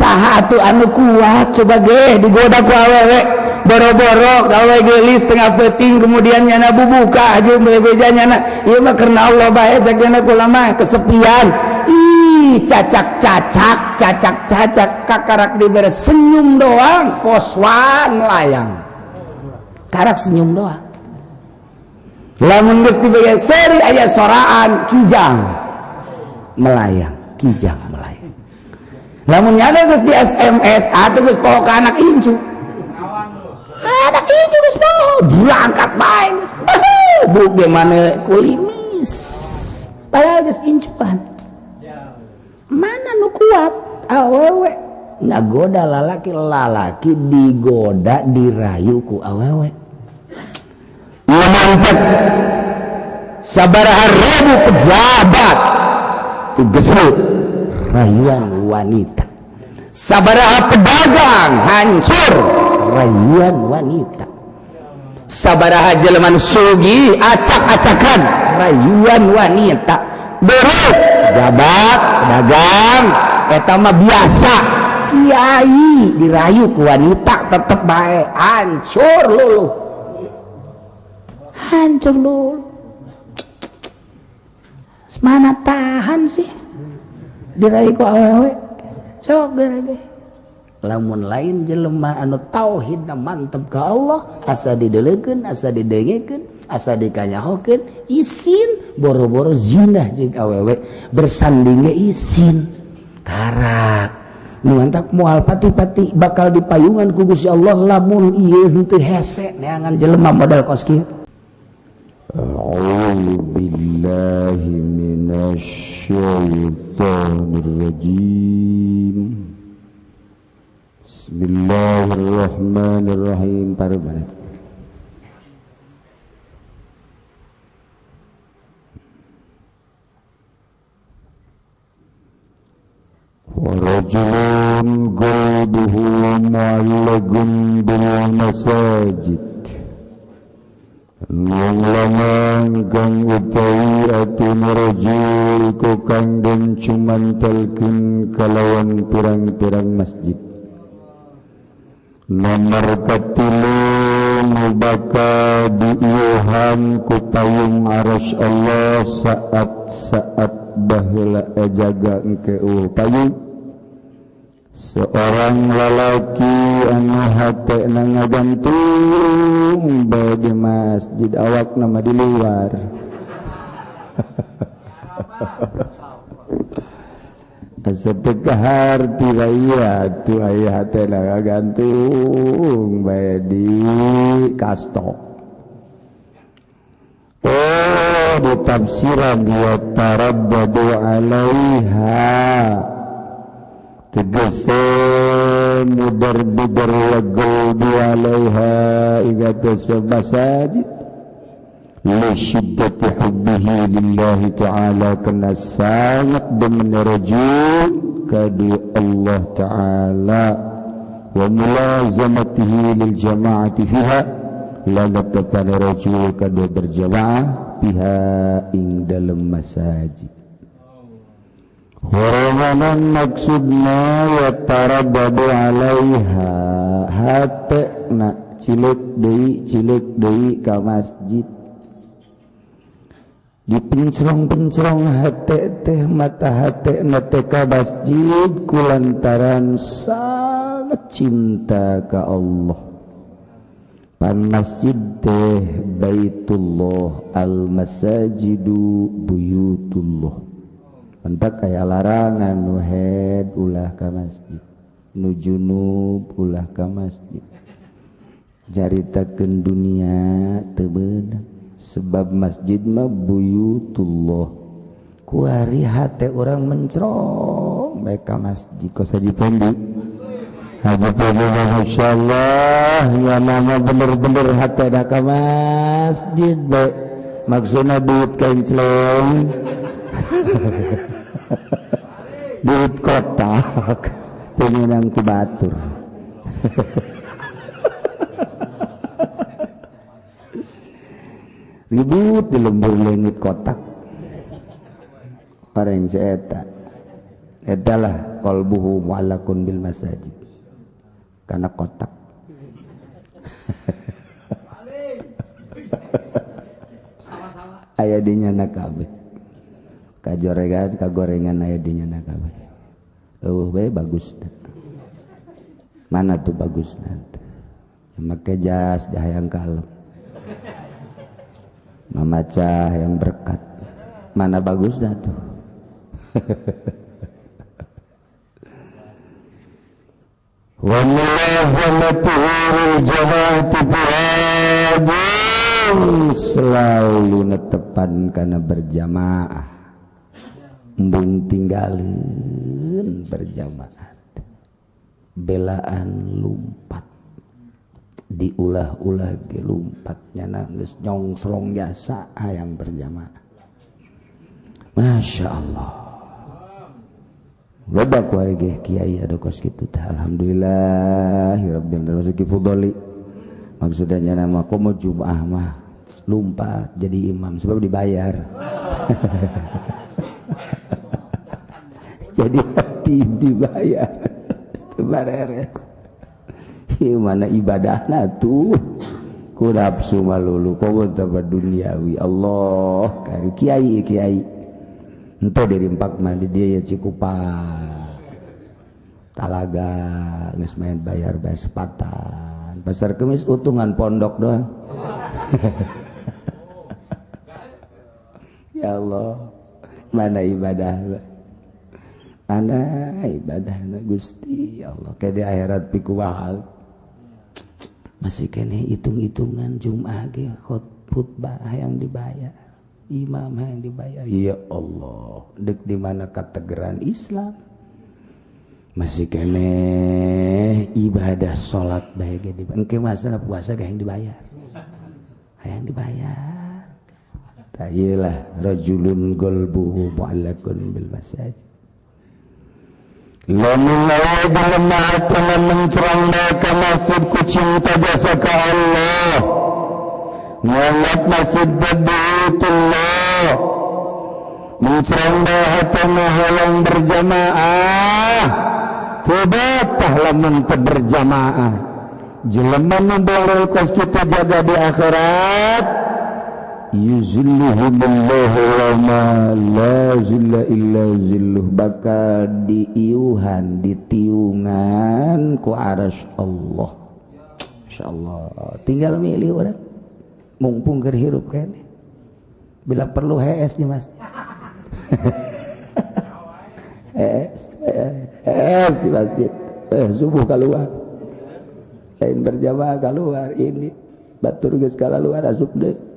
Saha atuh anu kuat coba ge digoda ku awewe boro-boro gawe geulis tengah peuting, kemudian nyana bubuka aja bebeja nyana ieu mah karena Allah bae cek nyana kulama kesepian. Ih, cacak-cacak cacak-cacak kakarak dibere senyum doang poswan layang, karak senyum doang. Lamun geus dibere seri aya soraan kijang melayang, kijang melayang. Lamun nyana geus di SMS atuh geus poho ka anak incu, anak incu geus poho, berangkat bae geus bu gimana kulimis padahal geus incuan. Mana nu kuat? Awewe ngagoda lalaki, lalaki digoda dirayu ku awewe. Mantap, sabaraha ribu pejabat digesrut rayuan wanita, sabaraha pedagang hancur rayuan wanita, sabaraha jelema sugih acak-acakan rayuan wanita. Beres jabat pedagang eta mah biasa, kiai dirayu ku wanita tetep bae hancur luluh, hancur luluh. Mana tahan sih dirayu ku awewe sok gerege. Lamun lain jelema anu tauhidna mantep ka Allah, asa didelekeun, asa didengekeun, asa dikanyahokeun isin, boro-boro zina jeung awewe bersanding ge isin. Karak nu mantap moal pati-pati bakal dipayungan ku Gusti Allah lamun ieu henteu hese neangan jelema model kos kieu. أعوذ بالله من الشيطان الرجيم. بسم الله الرحمن الرحيم. Parubana. ورجل قلبه معلق بالمساجد. Wong lanang kang utawi atine rajul iku kang den cumantelkeun kalawan pirang-pirang masjid. Nomor katilu nu bakal diiuhan ku payung aras Allah saat-saat baheula jaga engke eueuh payung. Seorang lalaki anu hatena ngagantung bae di masjid, awak nama di luar. Asa teu kaharti aya tuh aya hatena ngagantung bae di kastok. Oh, ditafsiran wa taraddadu alaiha tegese mudar-mudar wa alaiha idza tasmasajid li syiddati hubbihi lillahi ta'ala, kena sangat demen rajul kadu Allah ta'ala, wa mulazamatihi lil jama'ati fiha lan tetepane rajul kadu berjamaah biha ing dalem masajid. Horomanan maksudna wa taraddadu alaiha hatena cilik deui ka masjid, dipencrong-pencrong hate teh mata hate na teh ka masjid kulantaran sangat cinta ka Allah. Pan masjid teh baitullah, al masajidu buyutullah. Entak aya larangan nu head ulah ka masjid, nu junub ulah ka masjid. Caritakeun dunia teu beunang sebab masjid mah buyutullah. Kuari hate urang mencrong bae ka masjid kos Haji Pendi. Haji Pendi masyaallah nya mah bener-bener hate da ka masjid bae. Maksudna duit kencleng. Duit kotak pengenang ku batur. Ribut di lembur leungit kotak. Orang si eta. Adalah qalbuhu mu'allaqun bil masajid. Karena kotak. Aya di nyana kabeh. Kajoregan, kagorengan aya di nyana kabeh. Eueuh we bagus. Mana tuh bagus nanti? Make jas hayang kalem. Mamaca yang berkat. Mana bagusnya tuh? Wa mulazamatuhu jamaati selalu netepan karena berjamaah, embung tinggalin berjamaah, belaan lumpat, diulah-ulah ge lumpat nyana geus nyongsrong jasa hayang berjamaah. Masya Allah. Loba ku ari ge kiai adu kos kitu teh alhamdulillahirabbil alamin rezeki fudholi. Maksudnya nama komo Jum'ah mah lumpat jadi imam sebab dibayar. Jadi hati dibayar. Bareres. Ieu mana ibadahna tuh? Ku nafsu malulu komo teh duniawi. Allah kari kiai kiai. Ente dari empat mah di dia ya Cikupa. Talaga geus main bayar bayar sepatan. Pasar Kemis utungan pondok doang. Ya Allah, mana ibadah? Mana ibadahna Gusti ya Allah, kayak di akhirat pikuwahal. Masih kene hitung-hitungan Jumat ge khutbah yang dibayar, imam yang dibayar. Ya Allah, dek di mana kategeran Islam? Masih kene ibadah salat bae ge dibayar. Engke masalah puasa ge yang dibayar. Hayang dibayar. Tah ieu lah rajulun qalbuhu mu'allaqun bil masajid. Lamun lemah mencerang ke masjid ku cinta jasa ka Allah. Nganggap masjid baitul-Allah. Mencerang hati halang berjamaah. Kebatah lamun teu berjamaah. Jelema nu boleh kos kita jaga di akhirat. Yuzilluhumullahu ma la zilla illa zilluh, bakal diiuhan ditiungan ku aras Allah. Insyaallah tinggal milih urang mumpung keur hirup keneh, bila perlu hees nih mas. Hees hees di masjid, subuh keluar lain berjamaah keluar, ini batur geus kalaluar asup deui.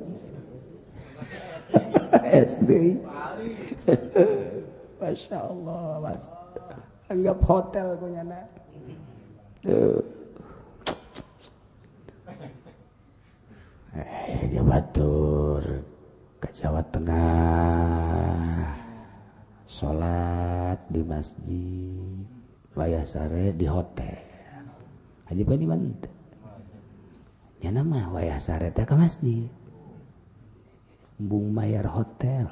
SD. Masya Allah, mas. Anggap hotel punya nak. Dia batur ke Jawa Tengah, sholat di masjid, wayah sare di hotel. Haji Pani mantep. Ya nama wayah sare teh ke masjid. Bung bayar hotel.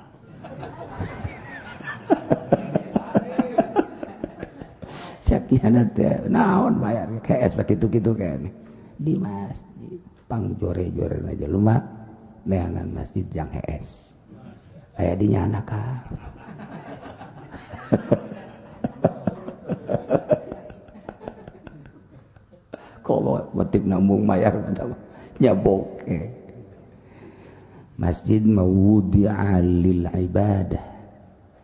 Ceknya teh naon bayar KS begitu-gitu kayaknya. Di masjid pang jore-jore aja lu mah neangan masjid yang HS. Aya di nyana ka. Kalau motif nambung bayar nyaboke. Masjid mawudi'a lil ibadah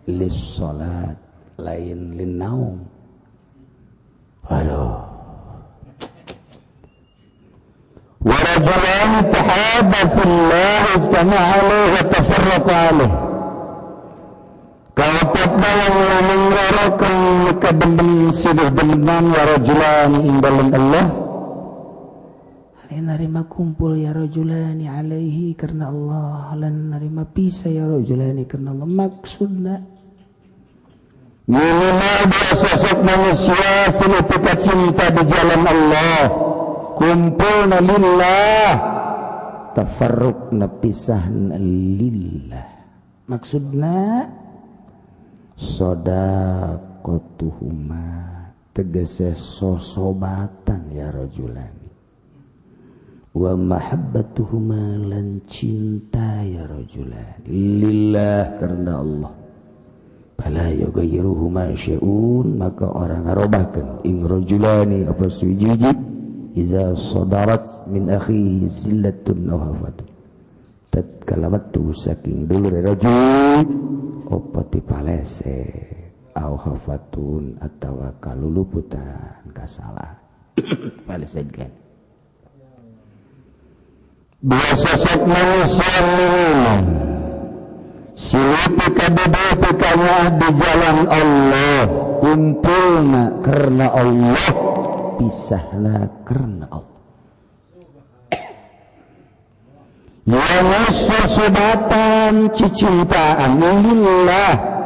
lis salat lain lin naum. Aduh. Wa rajulan tahabba fillah ijtama'a alaihi wa tafarraqa alaihi. Kaopatna yang mengrarakan kademen sidih demenan wa rajulan ing dalem Allah. Narima kumpul ya rajulani alaihi karena Allah, lan narima pisah ya rajulani karena Allah. Maksudna minimal dua sosok manusia seketika cinta di jalan Allah, kumpul na lillah, tafarruq na pisah na lillah. Maksudna sodaqah Murafaqatuhuma tegese sosobatan ya rajulani wa mahabbatuhuma lan cinta ya rajulani lillah karena Allah fala yughayyiruhuma syai'un maka orang ngarobahkeun ing rajulani apa suwiji idza sadarat min akhihi zillatun aw hafatun tatkala metu saking dulur rajul apa tipalese aw hafatun atawa kaluluputan kasalah palesegan dua sosok manusia silipi kabeda di jalan Allah kumpulna karena Allah pisahna karena Allah yang sosobatan cicintaan lillah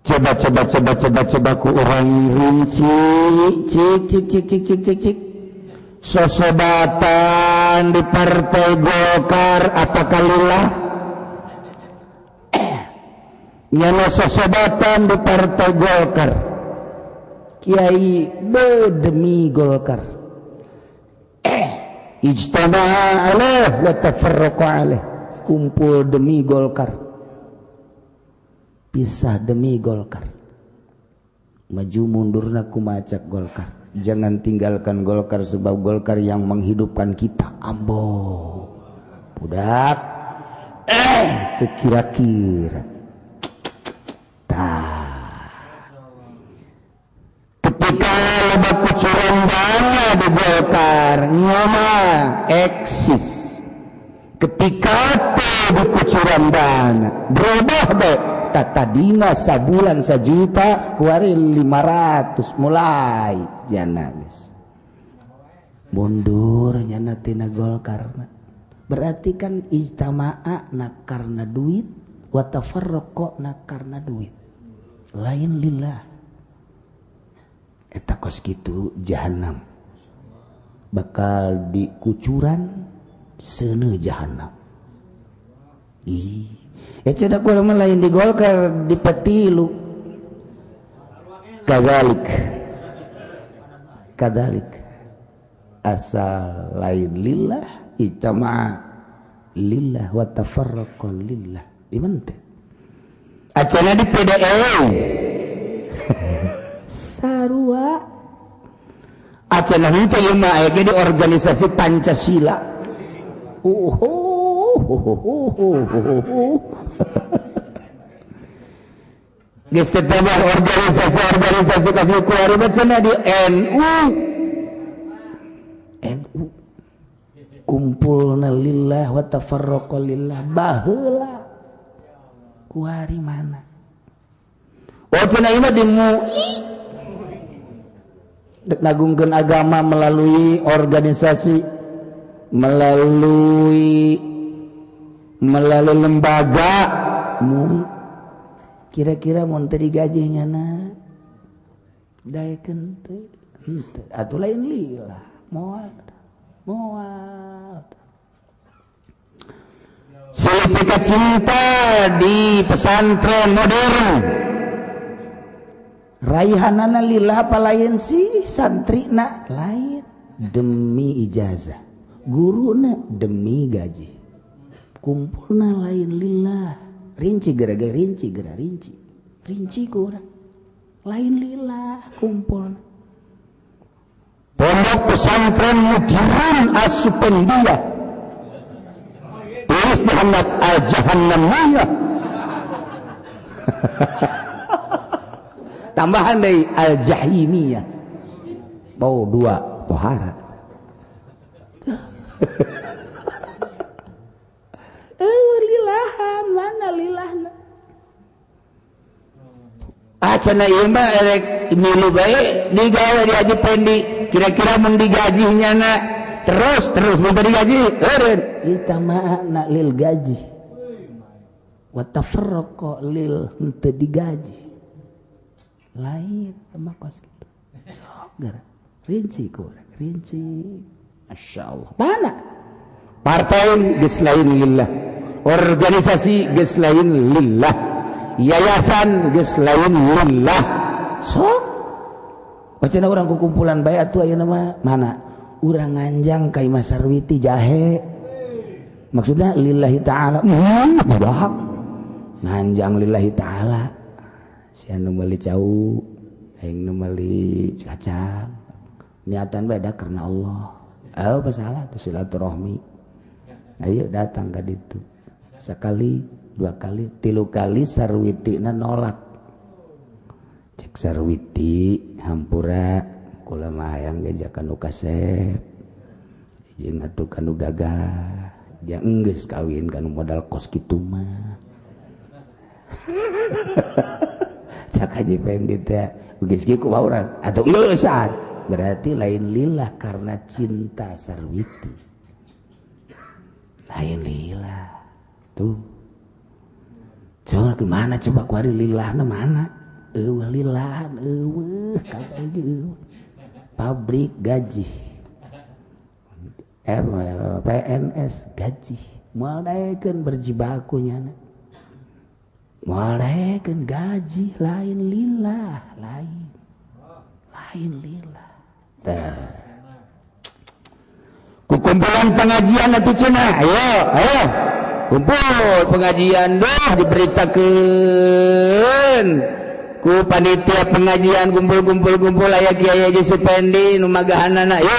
coba coba coba coba coba ku orang rinci cik cik cik cik cik cik cik sosobatan di partai Golkar apakah lillah nyana sosobatan di partai Golkar kiai demi Golkar ijtama'a alaih wa tafarraqa alaih kumpul demi Golkar pisah demi Golkar maju mundurna kumacak Golkar jangan tinggalkan Golkar sebab Golkar yang menghidupkan kita ambo budak kira-kira ketika loba kucuran dana di Golkar nyoma eksis ketika teh di kucuran dana berubah deh tadina sabulan sajuta kuari 500 mulai jana geus mundur nyana tina Golkar berarti kan ijtama'a na karena duit wa tafarraqa na karena duit lain lillah eta kos kitu jahanam bakal dikucuran seuneu jahanam ih eta da mah lain di Golkar di petilu kadzalik kadzalik asal lain lillah ijtama'a lillah wa tafarraqa lillah iman teh acana di PDE sarua acana henteu ieu mah aya di organisasi Pancasila geus teh organisasi-organisasi kasih kuari cenah di NU NU kumpulna lillah wa tafarraqa lillah baheula kuari mana oh cenah ieu mah di MUI dek nagungkeun agama melalui organisasi melalui lembaga MUI kira-kira mun teu digaji nyana daekeun teu henteu atuh lain lillah moal moal Silipika cinta di pesantren modern raihanana lillah apa lain sih santri na lain demi ijazah guruna demi gaji kumpulna lain lillah rinci gara-gara rinci gara rinci rinci kurang lain lillah kumpul pondok pesantren mudirin asupendia tulis Muhammad al-Jahannamiyah tambahan dari al-Jahimiyah bau dua pohara lillahan mana lillahna cenah ieu mah erek ngilu bae digawe di Haji Pendi kira-kira mun digaji nyana terus terus mun digaji eureun ijtama'a lil gaji wa tafarraqa lil henteu digaji lain mah kos kitu sok geura rinci kurang rinci masyaallah mana partai geus lain lillah organisasi geus lain lillah Yayasan geus lain lillah. Sok wacana urang kukumpulan bae atuh ayeuna mah mana? Urang nganjang ka Imah Sarwiti jahe. Maksudnya lillahi ta'ala. Budak. Nganjang lillahi ta'ala. Si anu meuli cau, aing nu meuli kacang. Niatan beda karena Allah. Oh, apa salah tuh silaturahmi. Ayo datang ka ditu. Sekali, dua kali, tilu kali Sarwitina nolak. Cek Sarwiti hampura kula mah hayang jajakan nu kasep. Jeung atuh kanu gagah. Jeung geus kawin kanu modal kos kitu mah. Cak Haji Pendi teh geus kieu kumaha urang atuh geusan. Berarti lain lillah karena cinta Sarwiti. Lain lillah. Tuh. Coba gimana coba kuari lillahna mana? Eueuh lillah, eueuh kabeh eueuh. Pabrik gaji. PNS gaji. Moal daekeun berjibaku nyana. Moal daekeun gaji lain lillah, lain. Lain lillah. Tah. Kukumpulan pengajian atuh cenah. Ayo, ayo. Kumpul pengajian dah diberitakeun ku panitia pengajian kumpul-kumpul-kumpul aya Kiai Haji Supendi nu magahanana. Yo.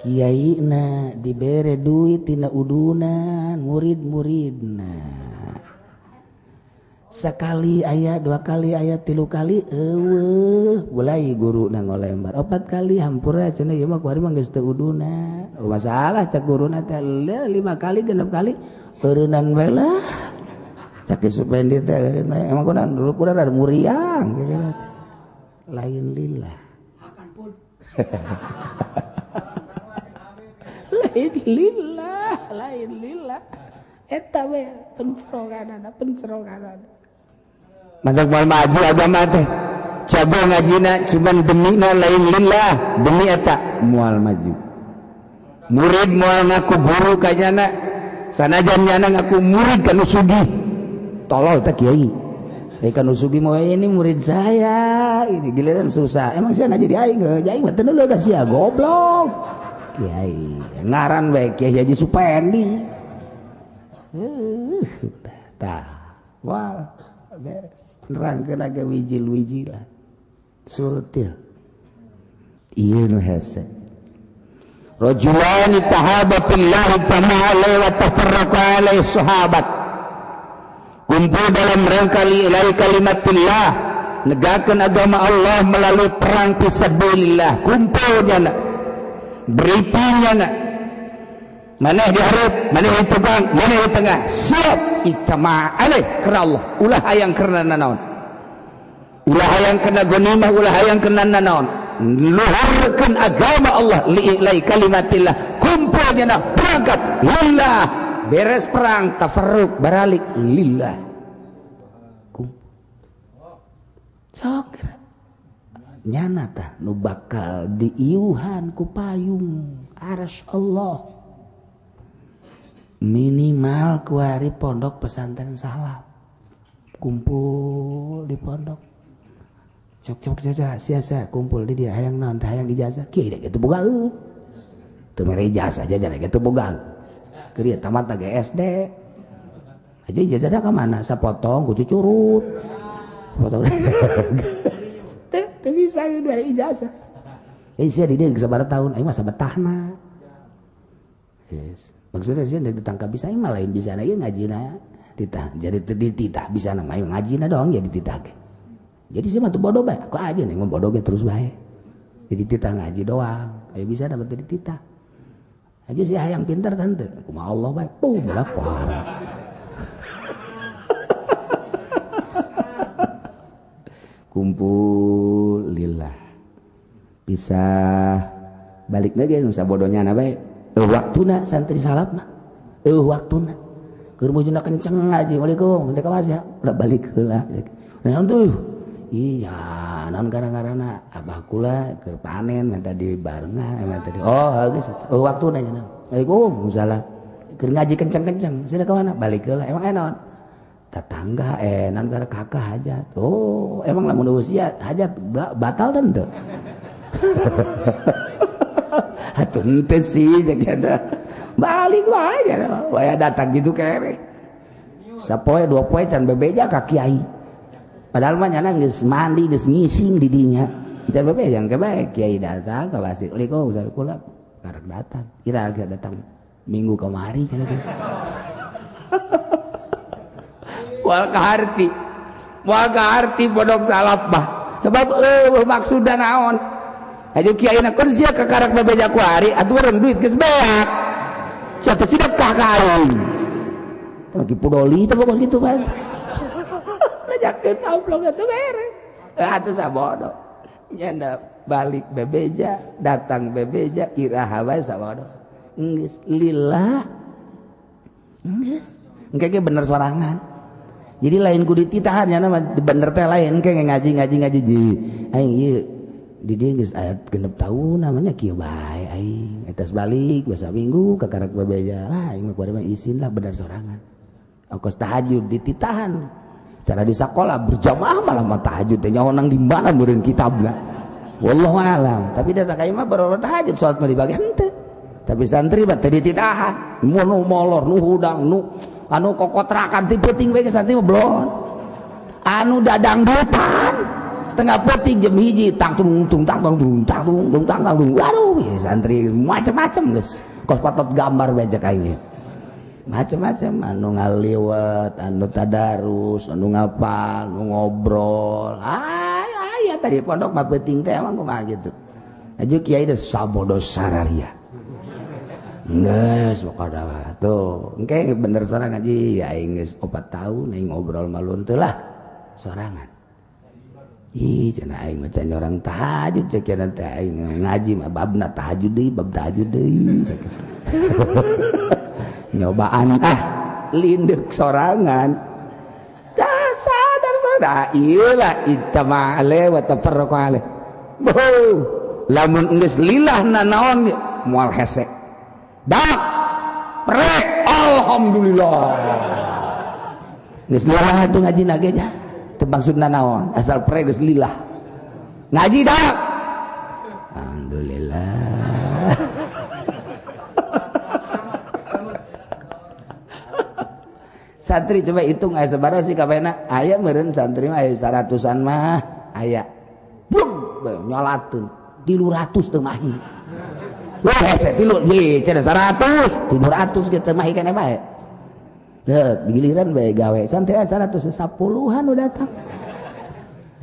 Kiai na dibere duit tina udunan murid-muridna. Sekali aya, dua kali aya, tilu kali eueuh mulai guru na ngolembar. Opat kali hampura cenah ieu mah kuari mah geus teu uduna. Oh, masalah cak guruna teh 5 kali 6 kali eureunnan bae lah. Cak Supendi teh eureun bae. Emang kunaon dulu kurang ada muriang gitu. Lain lillah. Lain lillah, lain lillah. Eta we penceroganana, penceroganana. Mantak moal maju agama teh. Coba ngajina cuman demina lain lillah, demi eta moal maju. Murid moal ngaku guru ka nyana, sanajan nyana ngaku murid ka nu sugih. Tolol teh kiai. Ka nu sugih mah ini murid saya, ini giliran susah. Emang sia ngaji di aing, aing mah teu neuleuh ka sia goblok. Kiai ngaran bae Kiai Haji Supendi. Tah, wah beres. Nerangkeun aga wijil-wijilan. Sultil. Ieu nu hese. Rajulani tahaba fillahi ta'ala wa tafarraqa alaihi sahabat. Kumpul dalam rangka li'ilai kalimatillah, negakeun agama Allah melalui perang fisabilillah. Kumpul nyana. Briefing nyana. Maneh di hareup, maneh di tukang, maneh di tengah. Siap ijtama alaih karena Allah. Ulah hayang karena nanaon. Ulah hayang kena gonimah, ulah hayang kena nanaon. Luhurkeun agama Allah li'ilai kalimatillah. Kumpul nyana berangkat lillah. Beres perang tafarruq baralik lillah. Kumpul. Sok nyana tah nu bakal diiuhan ku payung arsy Allah. Minimal kuari pondok pesantren salaf kumpul di pondok cok cok cok sia-sia kumpul di dia hayang naon teh hayang ijazah kieu deui kitu boga teu mere ijazah jajan kitu boga keur ieu tamat ge SD aja ijazahna ka mana sapotong ku cucurut sapotong teu teu bisa ieu mere ijazah sia di dieu geus sabaraha tahun aing mah sabetahna yes. Maksudnya sih ditangkap bisa mah lain bisa lagi ngajina titah jadi titah bisa nama ngajina doang jadi titah ge. Jadi sih mah tuh bodoh bae aku aja nih ngomong bodoh ge terus bae. Jadi titah ngaji doang ayo bisa dapat jadi titah. Aja sih hayang pintar tante kumaha Allah bae pum lah parah. Kumpul lillah. Bisa balik lagi nu sabodonya na bae. Waktuna santri salaf mah waktuna keur mujuna kenceng ngaji waalaikum mereka masih udah balik heula naon tuh iya naon karang-karana abah kula keur panen minta di barengan minta di oh geus waktuna nya waalaikum salam keur ngaji kenceng-kenceng sia ka mana balik heula emang naon Tetangga nan gara kakak hajat. Oh, emang lamun usia hajat batal tentu. Atuh henteu sih cek ada. Balik wae waya datang gitu kere. Sapoe dua poe can bebeja ka kiai. Padahal mah nyana geus mandi geus ngising di dinya. Can bebeja engke bae kiai datang ka masjid. Assalamualaikum kula karek datang. Ira datang minggu kemari cenah. Wal kaharti bodok salaf bah sebab eueuh maksudna naon aju kiai na kun sia kakarak bebeja ku ari atuh urang duit geus beak sia teh sedekah ka aing lagi pudoli teh pokok kitu bae rajakeun amplop atuh beres atuh sabodo nyanda balik bebeja datang bebeja iraha bae sabodo geus lillah geus engke ge bener sorangan. Jadi lain ku dititahan nya mah bener teh lain ke ngaji ji. Aing ieu di dieu geus aya 6 tahun namanya kieu bae aing. Eta balik basa minggu ka karak bebeja. Lah aing mah kuari mah isin lah bener sorangan. Ongkos tahajud dititahan. Cara di sakola berjamaah malah mah tahajud teh nyaho nang di mana meureun kitabna. Wallahu alam. Tapi da ka ieu mah baru tahajud salat mah dibagi henteu. Tapi santri mah teu dititahan. Nu molor, nu hudang, nu anu kokotrakan ti peuting bae santri mah blon. Anu dadangdutan tengah peuting jam 1 tang tung tung tang tung tang tung tang tung. Aduh, ya santri macam-macam geus. Kos patot gambar bae cek aing. Macam-macam anu ngaliwet, anu tadarus, anu ngapal, anu ngobrol. Aya tadi pondok mah peuting teh emang kumaha gitu. Aju kiai teh sabodo sararia. Geus pokona tuh engke bener sorangan ji aing geus 4 tahun aing ngobrol malu teu lah sorangan. Ih cenah aing mah can orang tahajud cek cenah teh aing ngaji mah babna tahajud deui bab tahajud deui cek. Nyobaan ah lindeuk sorangan. Tah sadar sadar ieu lah ittama ale wa tafarraqu ale. Beuh lamun geus lillah nanaon moal hese. Dak prek alhamdulillah geus lillah atuh ngaji na ge nya teu maksudna naon asal prek geus lillah ngaji dak alhamdulillah. Santri coba hitung aya sabaraha sih kabehna aya meureun santri mah aya 100-an mah aya blug nyolatkeun 300 teu mahi. Wah, hese tilu ye cenah 100, 300 ge teu mahi keneh bae. Heuh, giliran bae gawe santai 110-an udah datang.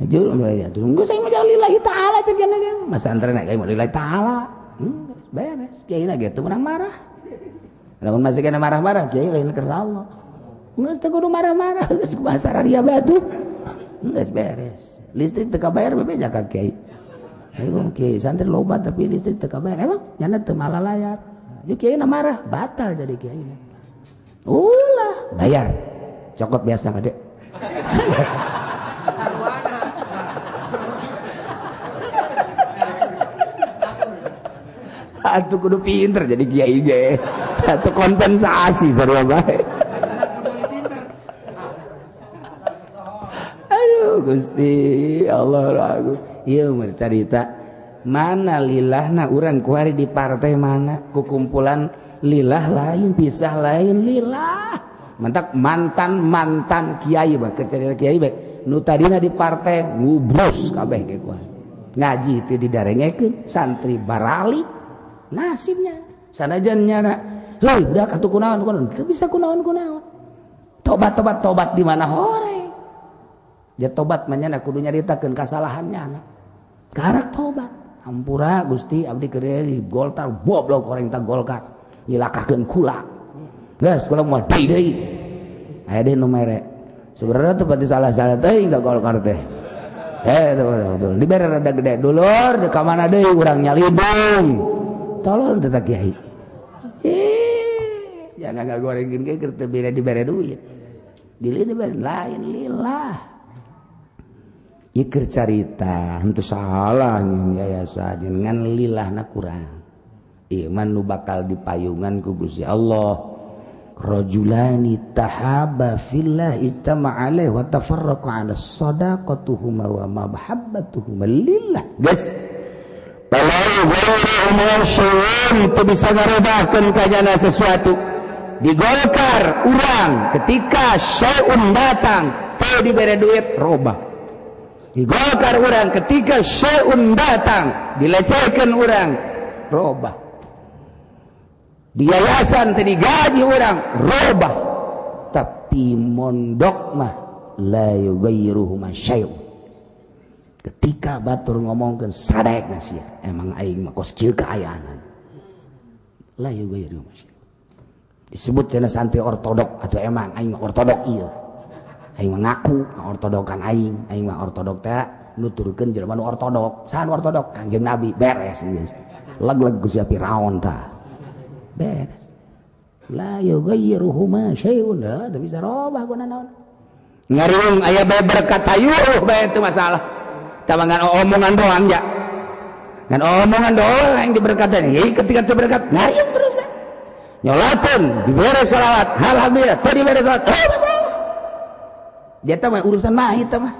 Hayu tunggu saya mah lillahi taala cek cenah ge. Mas santri na ge lillahi taala. Beres kiai na ge teu meunang marah. Lamun masih kena marah-marah kiai lain keur Allah. Geus teu kudu marah-marah geus kumaha sararia batu. Geus beres. Listrik teu kabayar bebeja ka kiai. Ayo kiai santri loba tapi listrik teu kabayar emang nyana teu malalayar. Ieu kiai na marah batal jadi kiai. Ulah bayar. Cokot biasa gede. Atuh kudu pinter jadi kiai ge. Atuh kompensasi sarua bae. Aduh Gusti Allah aku. Ieu mah carita mana lilahna urang kuari di partai mana ku kumpulan lillah lain pisah lain lillah mantak mantan kiai bah cerita kiai bae nu tadina di partai ngubrus kabeh ge kuari ngaji teu didarengekeun santri barali nasibnya sanajan nyana heuy budak atuh kunaon kunaon teu bisa kunaon kunaon tobat tobat tobat di mana hore dia tobat mah nyana kudu nyaritakeun kasalahannya anak karak tobat ampura Gusti abdi keur di Golkar goblok goreng tah Golkar nyilakakeun kula geus kula moal deui deui aya deui nu mere sebenarnya teh pati salah-salah teuing ka Golkar teh betul dibere rada gede dulur di ka mana deui urang nyalindung tolong teh kiai ih jangan ngagorengkeun ge keur teu bere dibere duit dibere lain lillah ieu carita henteu salah yayasan ngan lilahna kurang ieu mah nu bakal dipayungan ku Gusti Allah. Rajulani tahaba fillah ijtama alaihi wa tafarraqa ala sadaqatuhuma wa mahabbatuhuma lillah. Guys, itu bisa ngarobahkeun kajana sesuatu. Di Golkar urang ketika syai'un datang teu dibere duit robah. Di Golkar urang ketika syai'un datang dilecehkeun urang robah. Di yayasan tadi gaji orang robah. Tapi mondok mah la yughayyiruhu ma syai'un. Ketika batur ngomongkeun sadek sia, emang aing mah kos kieu kaayaanan. La yughayyiruhu ma syai'un. Disebut cenah santri ortodok atau emang aing mah ortodok ieu. Aing mah ngaku ka ortodokan aing, aing mah ortodok teh nuturkeun jelema nu ortodok. Saha nu ortodok? Kangjeng Nabi beres geus. Leg-leg ku sia Firaun tah. Beres. La yughayyiruhu ma syai'un, teu bisa robah ku nanaon. Ngariung aya bae berkat hayuh bae teu masalah. Tabangan omongan doang ya. Ngan omongan doang yang diberkatan. Hei ketika teu berkat ngariung terus bae. Nyolateun dibere selawat, alhamdulillah teu dibere selawat, masalah. Dia teh mah urusan mait teh mah.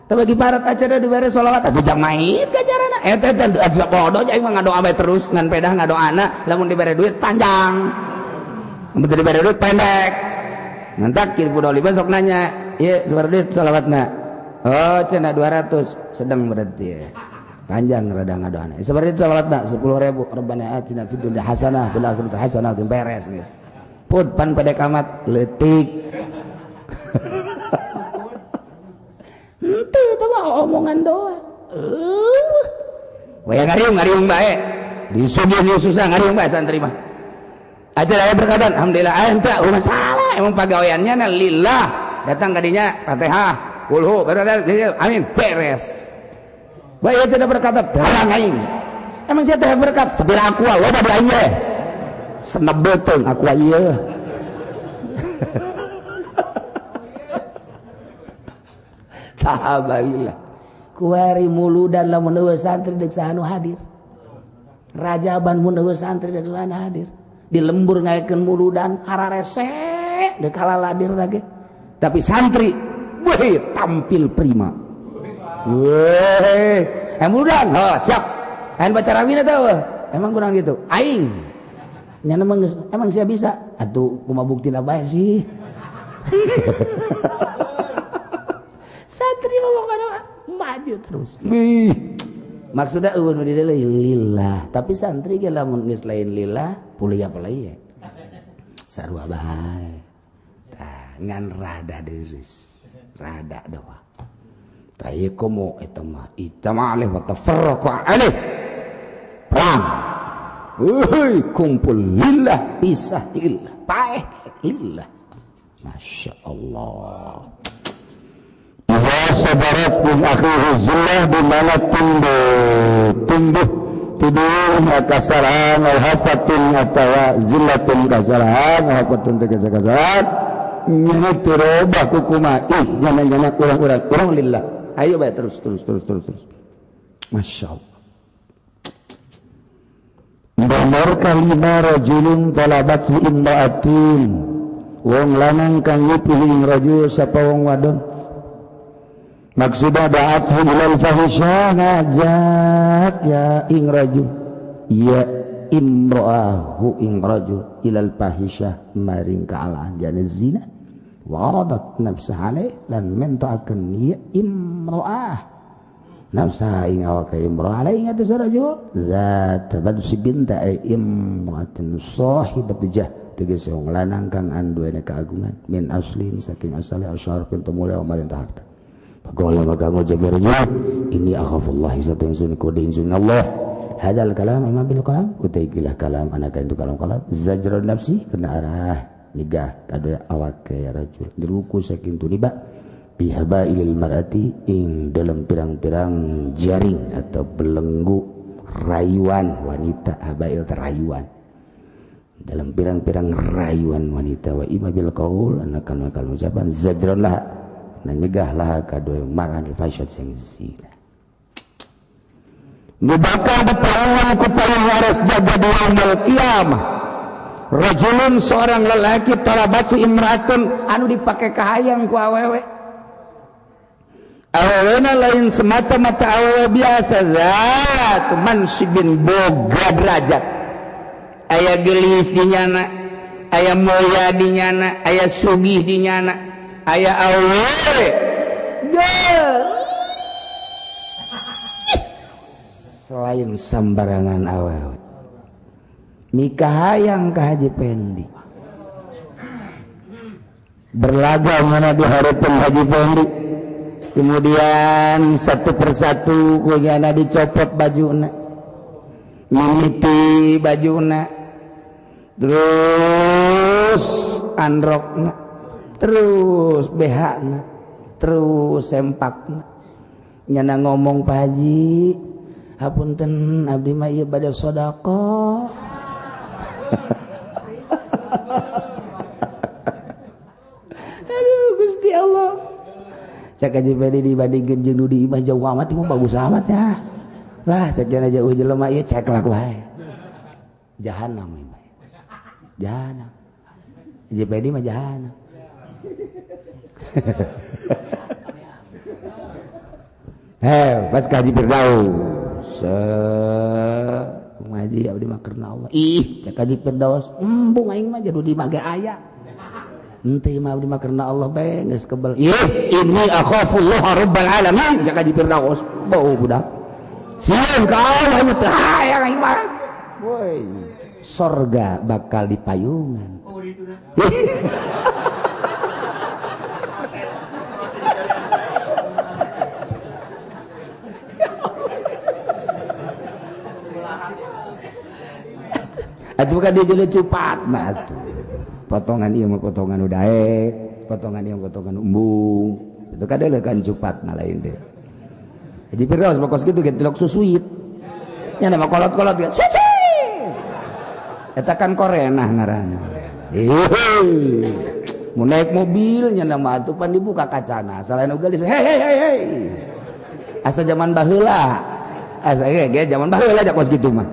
Teh bagi barat acara dibere selawat atuh jang mait kajarana. Eta teh atuh bodoh aing mah ngadoa bae terus ngan pedah ngadoana lamun dibere duit panjang. Lamun teu dibere duit pendek. Nantak kieu budol sok nanya, ieu sabaraha duit selawatna? Oh, cenah 200, sedang berarti ya. Panjang rada ngadoana. Sabaraha duit selawatna? 10.000. Rabbana atina fid dunya hasanah fil akhirati hasanah jeung beres geus. Pud pan pendek amat leutik. Henteu teh mah omongan doang. Waya ngariung bae. Disuguh susah ngariung bae santri mah. Aja aya berkatan alhamdulillah aya henteu masalah emang pagaweannya na lillah. Datang kadinya Fatihah, kulhu, amin, beres. Bae tidak berkata darang aing. Emang sia teh berkat sabila aku loba di aing we. Senebeuteung aku ieu. Tahabalillah. Kuari muludan lamun eueuh santri deuk saha nu hadir. Rajaban mun eueuh santri deuk saha nu hadir. Di lembur ngaekeun muludan hararese deuk kalaladir lagi. Tapi santri weh tampil prima. Weh, muludan, oh siap. Aing baca rawina teh emang kurang gitu. Aing. Nya emang sia bisa. Atuh kumaha buktina bae sih. Santri mah pokona maju terus. Maksudnya eueun di dieu lillah, tapi santri ge lamun geus lain lillah, pulih apa lagi ya? Sarua bae. Tah ngan rada deurus, rada doa. Tah ieu komo eta mah ijtama alaih wa tafarraqa alaih. Perang. Euy, kumpul lillah, pisah lillah, paeh lillah. Masya Allah. Sabarat bin akhihi zillah di mana tumbuh tidur kasalahan alhafatun atawa zillatun kasalahan alhafatun kasalahan nyana terobah kukuma ih nyana kurang lillah ayo bae terus Masya Allah. Nomor kalima rajulun talabat imra'atin wong lanang kang ngipih ing rajul sapa wong wadon. Maksudnya da'athu ilal fahisyah ngajak ya ing rajul ya imra'ahu ing rajul ilal fahisyah maring kaalaan jana zina waradat nafsah alaih lan menta'akeun ya imra'ah nafsah ing awake imra'ah alaih ing atas rajul zat badsi binta imra'atin sahibat jah tegese wong lanang kang anduwene keagungan min aslin saking asale asyarafin tumula wa malin harta. Pagola maka ngojek ini akhafullah satu insun kode insun Allah. Hadal kalam imam bil kalam utaikilah kalam anak itu kalam kalam zajrun nafsi kena arah nigah kada awake ya rajul diruku saking tuniba bihaba ilil mar'ati ing dalam pirang-pirang jaring atau belenggu rayuan wanita habail terayuan dalam pirang-pirang rayuan wanita wa ima bil qaul anakan kalam ucapan zajrun lah nyegah lah kadoy maran fasyad sing zina. Nu bakal diperlawan ku paling waras jaga di yaumul kiamah. Rajulun seorang lelaki talabatu imratun anu dipake kahayang ku awewe. Awewena lain semata-mata awewe biasa, zat mansibin boga derajat. Aya gelis di nyana, aya moya di nyana, aya sugih di nyana, aya awewe gelis selain sembarangan awewe. Mikahayang ka Haji Pendi. Berlaga mana di harapan Haji Pendi. Kemudian satu persatu kunyana dicopot bajuna, mimiti bajuna, terus androkna, terus behana, terus sempakna. Nyana ngomong Pak Haji, hapunten abdi mah ieu bade sedekah. Aduh Gusti Allah. Cek Haji Pendi dibandingkeun jeung nu di imah jauh amat ieu bagus amat ya. Lah cek jana jauh jelema ieu cek lah wae. Jahanam ieu mah. Jahanam. Haji Pendi mah jahanam. Heh, pas ka Haji Firdaus. Ngaji abdi mah karena Allah. Ih, cek Haji Firdaus, embung aing mah jadi di mage aya. Henteu mah abdi mah karena Allah bae geus kebel. Ih, inni akhafullah rabbal alamin, cek Haji Firdaus. Bau budak. Sieun ka Allah mah teu hayang aing mah. Woi, sorga bakal dipayungan. Oh, itu dah. Atuh kan dia jadi cupat mah atuh. Potongan ieu mah potongan udaek, potongan ieu potongan embung. Itu kan deuleu kan cupat mah lain deh. Haji Firdaus mah kos kitu ge tilok susuit. Nya mah kolot-kolot ge. Susuit. Eta kan korenah ngaranna. Mun naik mobil nya mah atuh pan dibuka kacana. Selain uga hei hei hei hei. Asa zaman baheula. Asa ge zaman baheula ja kos kitu mah.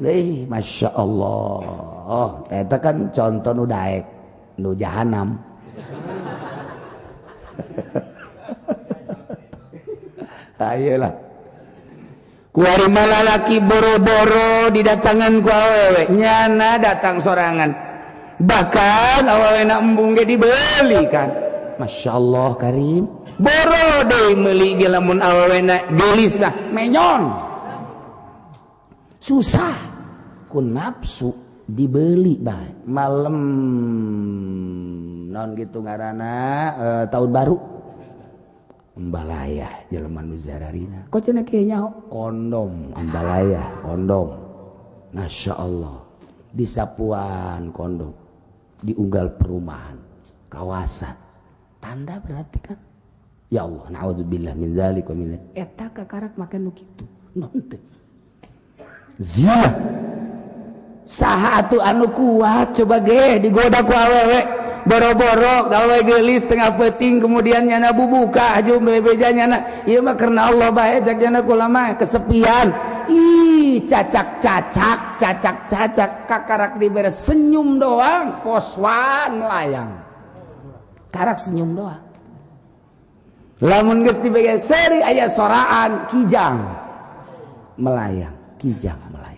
Eh, Masya Allah. Oh, eta kan contoh nu daek, nu jahanam. Ayolah. Kuari malalaki boro-boro didatangan ku awewe, nyana datang sorangan. Bahkan awewe na embung ge dibeli kan. Masya Allah Karim. Boro deui meuli ge lamun awewe na geulis lah, menyon. Susah ku nafsu dibeli bae malam non gitu ngaranna tahun baru ambalaya jelema nu zararina kok cenah kieu nyaho kondom ambalaya kondom Masya Allah disapuan kondom diunggal perumahan kawasan tanda berarti kan ya Allah naudzubillah min zalik wa min eta kakarak make nu kitu non teu zina. Saha atuh anu kuat coba ge digoda ku awewe boro-boro gawe geulis tengah peuting kemudian nyana bubuka aju bebeja nyana ieu mah karena Allah bae cek nyana kula mah kesepian. Ih cacak-cacak cacak-cacak kakarak dibere senyum doang poswan melayang karak senyum doang lamun geus dibege seri aya soraan kijang melayang kijang melayang.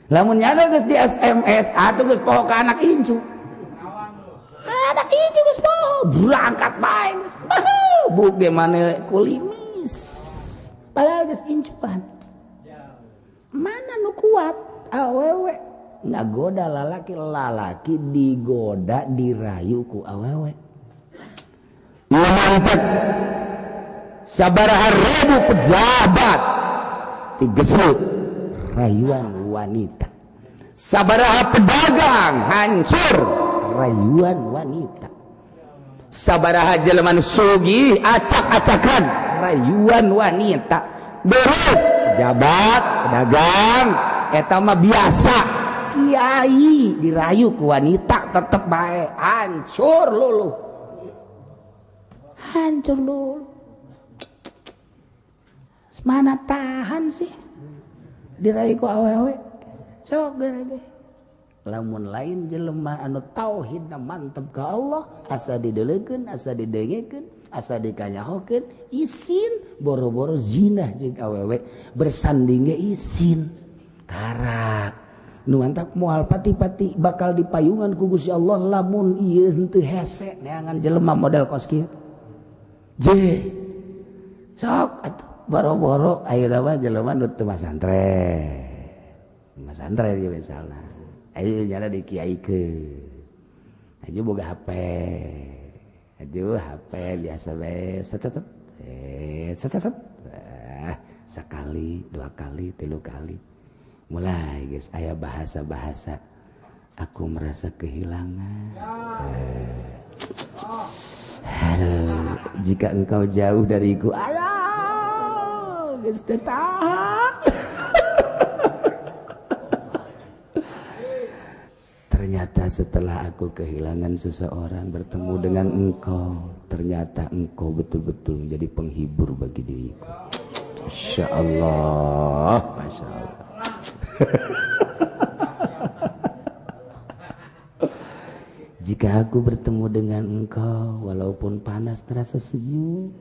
Lamun nyana geus di SMS atuh geus poho ka anak incu. Anak incu geus poho, berangkat bae geus. Bu ge mane kulimis. Padahal geus incuan. Mana nu kuat? Awewe ngagoda lalaki, lalaki digoda dirayu ku awewe. Mantep. Sabaraha ribu pejabat tigesruk rayuan wanita. Sabaraha pedagang hancur rayuan wanita. Sabaraha jelema sugih acak-acakan rayuan wanita. Beres pejabat, pedagang eta mah biasa. Kiai dirayu ku wanita tetep bae hancur luluh. Hancur luluh. Mana tahan sih dirayu ku awewe sok gerege Lamun lain jelema anu tauhidna mantep ka Allah, asa dideulekeun, asa didengekeun, asa dikanyahokeun, isin boro-boro zina jeung awewe bersanding ge isin. Karak nu mantap moal pati-pati bakal dipayungan ku Gusti Allah lamun ieu henteu hese neangan jelema model kos kieu. Je. Sok atuh boro-boro ayeuna mah jelema nu teu masantren. Masantren ieu misalna. Ayo nyala di kiaikeun. Ayo boga HP. Aduh HP biasa bae set set set set. Sekali, dua kali, tilu kali. Mulai guys aya bahasa-bahasa aku merasa kehilangan. Aduh, jika engkau jauh dariku, aduh, geus teu tahan. Ternyata setelah aku kehilangan seseorang bertemu dengan engkau, ternyata engkau betul-betul menjadi penghibur bagi diriku. Masya Allah, Masya Allah. Jika aku bertemu dengan engkau, walaupun panas terasa sejuk.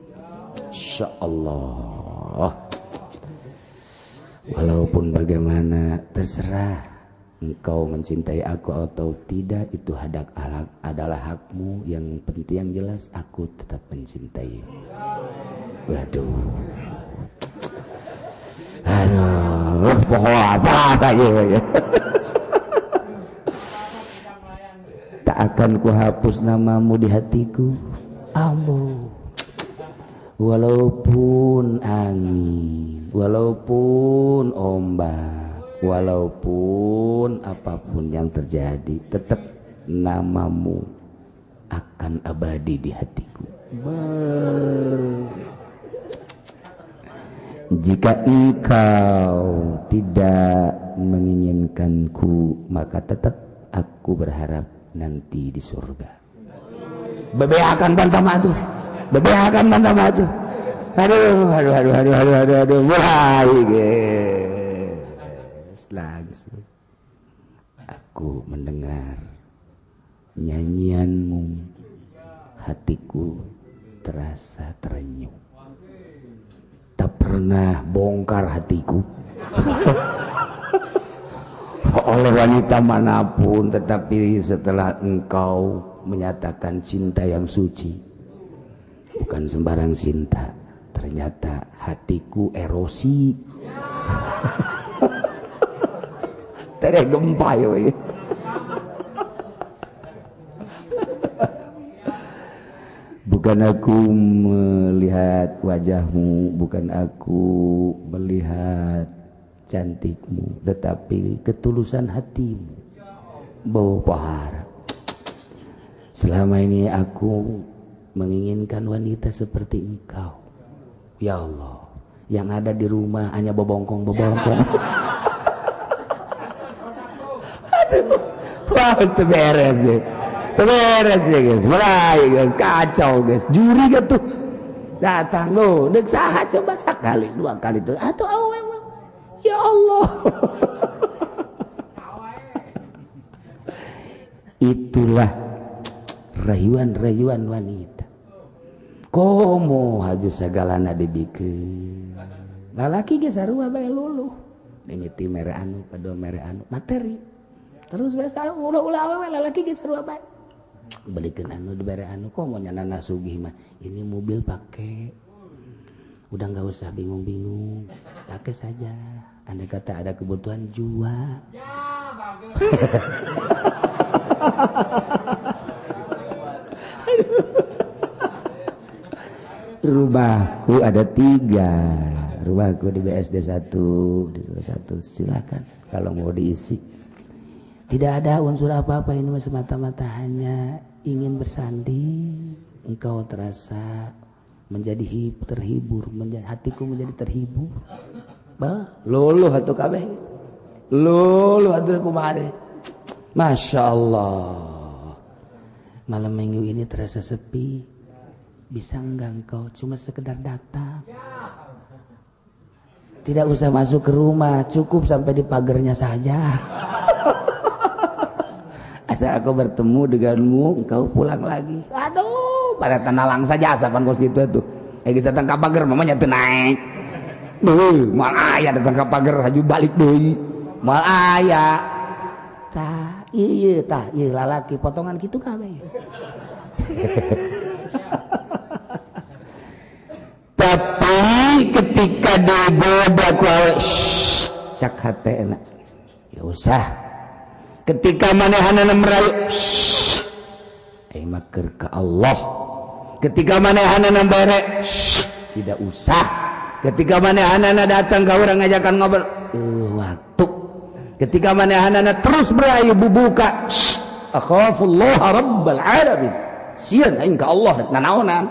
Masya Allah. Walaupun bagaimana terserah engkau mencintai aku atau tidak, itu adalah hakmu. Yang penting yang jelas aku tetap mencintai. Waduh. Aduh, pokok apa ya. Tak akan kuhapus namamu di hatiku. Ambo. Walaupun angin, walaupun ombak, walaupun apapun yang terjadi, tetap namamu akan abadi di hatiku. Jika engkau tidak menginginkanku, maka tetap aku berharap nanti di surga. Bebeakan bantah matu, bebeakan bantah matu. Aduh, aduh, aduh, aduh, aduh, aduh, aduh, mulai guys, langsung. Aku mendengar nyanyianmu, hatiku terasa terenyuh. Tak pernah bongkar hatiku oleh wanita manapun, tetapi setelah engkau menyatakan cinta yang suci, bukan sembarang cinta, ternyata hatiku erosi. Tereh gempa ya. Bukan aku melihat wajahmu, bukan aku melihat cantikmu, tetapi ketulusan hatimu. Bau pahara. Selama ini aku menginginkan wanita seperti engkau. Ya Allah, yang ada di rumah hanya bobongkong-bobongkong. Aduh, wah, itu beres ya. Beres ya guys, mulai guys, kacau guys, juri gitu datang lo, dek saha coba sekali, dua kali tuh, atau awe, ya Allah. Itulah rayuan-rayuan wanita. Komo haju sagalana dibikeun. Lalaki ge sarua bae luluh. Mimiti mere anu, kadua mere anu, materi. Terus biasa ulah-ulah awewe lalaki ge sarua bae. Belikan anu dibere anu, kok mau nyana sugih mah ini mobil pakai, udah nggak usah bingung-bingung, pakai saja. Andai kata ada kebutuhan jual. Rumahku ada 3, rumahku di BSD 1, di 1, silakan kalau mau diisi. Tidak ada unsur apa-apa, ini semata-mata hanya ingin bersanding. Engkau terasa menjadi terhibur, menjadi, hatiku menjadi terhibur. Bah, luluh atuh kabeh. Luluh atuh kumaha. Masya Allah. Malam minggu ini terasa sepi. Bisa enggak engkau cuma sekedar datang? Tidak usah masuk ke rumah, cukup sampai di pagarnya saja. Asal aku bertemu denganmu, engkau pulang lagi. Aduh, pada tanah langsa jasa pan kos kitu tuh. Eh geus datang ka pager mamanya teu naik. Deui, moal aya datang ka pager haju balik deui. Moal aya. Tah, ieu tah, ieu lalaki potongan kitu kabeh. Tapi ketika digoda ku awe, cak hatena. Ya usah. Ketika manehanana merayu, aing mah keur ka Allah. Ketika manehanana bare, tidak usah. Ketika manehanana datang ka urang ngajakan ngobrol, waktu. Ketika manehanana terus merayu bubuka, akhafullah rabbal alamin. Sieun aing ka Allah rek nanaonan.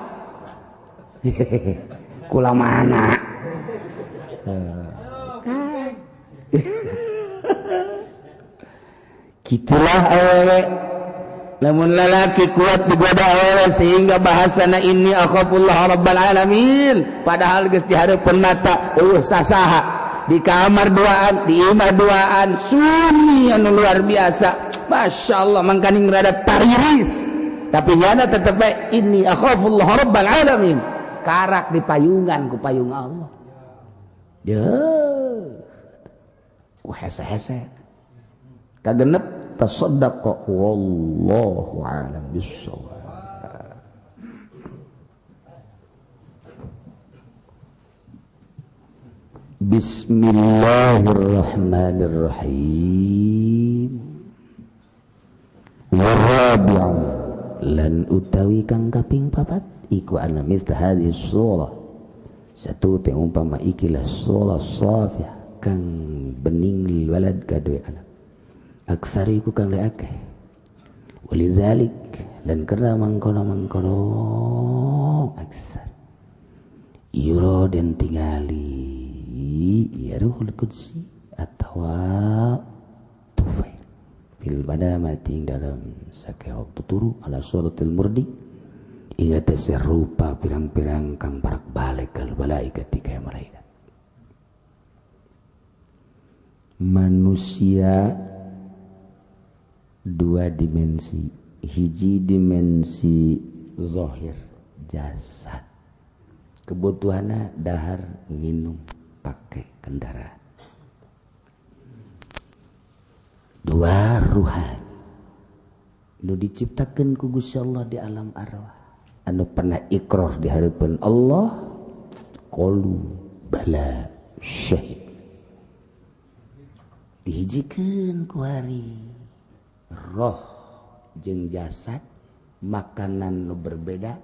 Kula mana? Gitulah awewe. Namun lelaki kuat digoda awewe sehingga bahasana ini akhafullah rabbal alamin. Padahal geus di hareupeun mata eueuh sasaha di kamar duaan, di imah duaan, sunyi anu luar biasa. Masya Allah mangkaning rada tariris. Tapi nyana tetep bae ini akhafullah rabbal alamin. Karak di payungan ku payung Allah. Deuh. Ku hese-hese. Kagenep tasaddaqa wallahu a'lam bissawab. Bismillahirrahmanirrahim. Warabi'u lan utawi kang kaping papat iku ana mithla hadhihi surah satu teh umpama ikilah surah safiyah kang bening lil walad kadue anak aksar iku kang le akeh walidzalik lan karena mangkono-mangkono aksar yura den tingali ya ruhul qudsi atawa tufail fil manamati ing dalam sake waktu turu ala suratil murdi ingat serupa pirang-pirang kang parak balik kal malaikat kaya malaikat. Manusia dua dimensi, hiji dimensi zahir jasad, kebutuhanna dahar nginum pakai kendaraan. Dua ruhan nu diciptakeun ku Gusti Allah di alam arwah anu pernah ikrar di hareupeun Allah qalu bala syahid dihijikeun ku hari roh jeung jasad makanan nu berbeda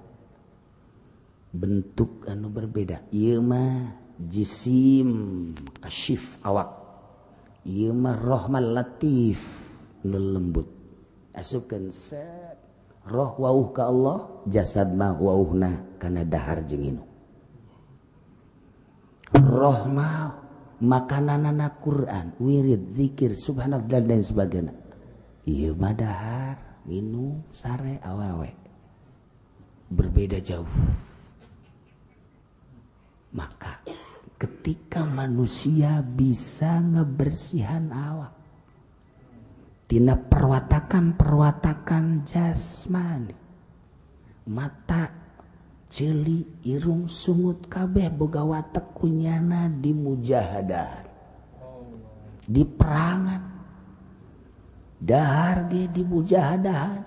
bentuk anu berbeda ieu mah jisim kasyif awak ieu mah roh mah latif nu lembut asupkeun set roh wauh ka Allah jasad mah wauhna kana dahar jeung inum roh mah makananana Quran wirid zikir subhanallah dan lain sebagainya ieu mah dahar minum sare awewe berbeda jauh. Maka ketika manusia bisa ngebersihan awak tina perwatakan-perwatakan jasmani mata ceuli irung sungut kabeh boga watek kunyana di mujahadah di perangan dahar ge di mujahadahan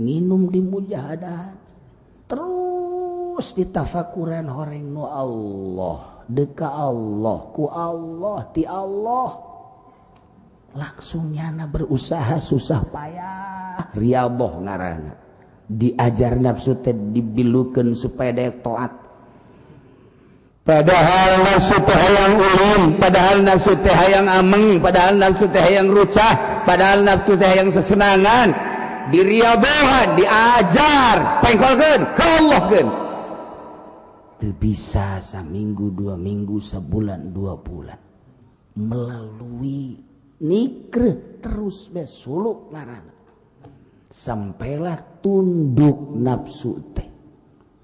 nginum di mujahadahan terus ditafakuran horeng nu Allah deka Allah ku Allah ti Allah langsung nyana berusaha susah payah riyadhah ngaranna diajar nafsu teh dibilukeun supaya daek taat padahal nafsu teh hayang ulin padahal nafsu teh hayang ameng padahal nafsu teh hayang rucah padahal nafsu teh hayang sesenangan diriyadhahan diajar pengkolkeun ka Allahkeun teu bisa saminggu 2 minggu sebulan 2 bulan melalui nikreh terus besuluk ngaranna sampailah tunduk nafsu teh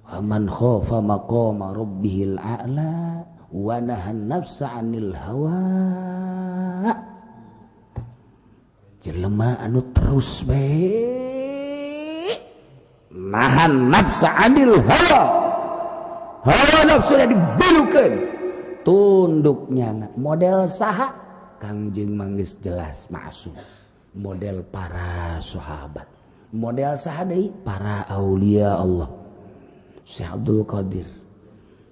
waman khafa maqama rabbihil a'la wa nahan nafsa 'anil hawa jelema anu Terus bae nahan nafsa anil hawa. Hawa nafsu dibelukeun. Tunduknya model saha Kangjeng manggis jelas masuk. Model para sahabat. Model saha deui para aulia Allah. Syekh Abdul Qadir,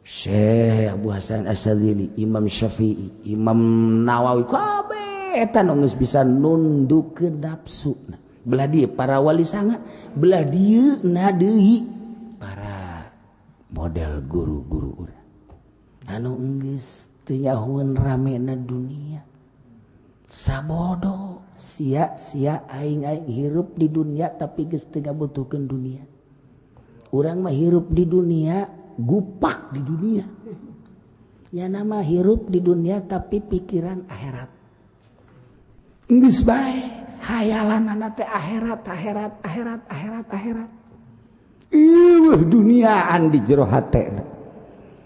Syekh Abu Hasan Asy-Syadzili, Imam Syafi'i, Imam Nawawi, kabeh eta nu geus bisa nundukeun nafsu. Belah dieu para wali sanga, belah dieu na deui para model guru-guru urang. Anu geus teu nyahoeun ramena dunia. Sabodo sia-sia aing-aing hirup di dunia tapi geus teu ngabutuhkeun dunia. Urang mah hirup di dunia, gupak di dunia. Ya nama hirup di dunia tapi pikiran akhirat. Geus bae hayalanana teh akhirat, akhirat, akhirat, akhirat, akhirat. Ieuh duniaan di jero hatena.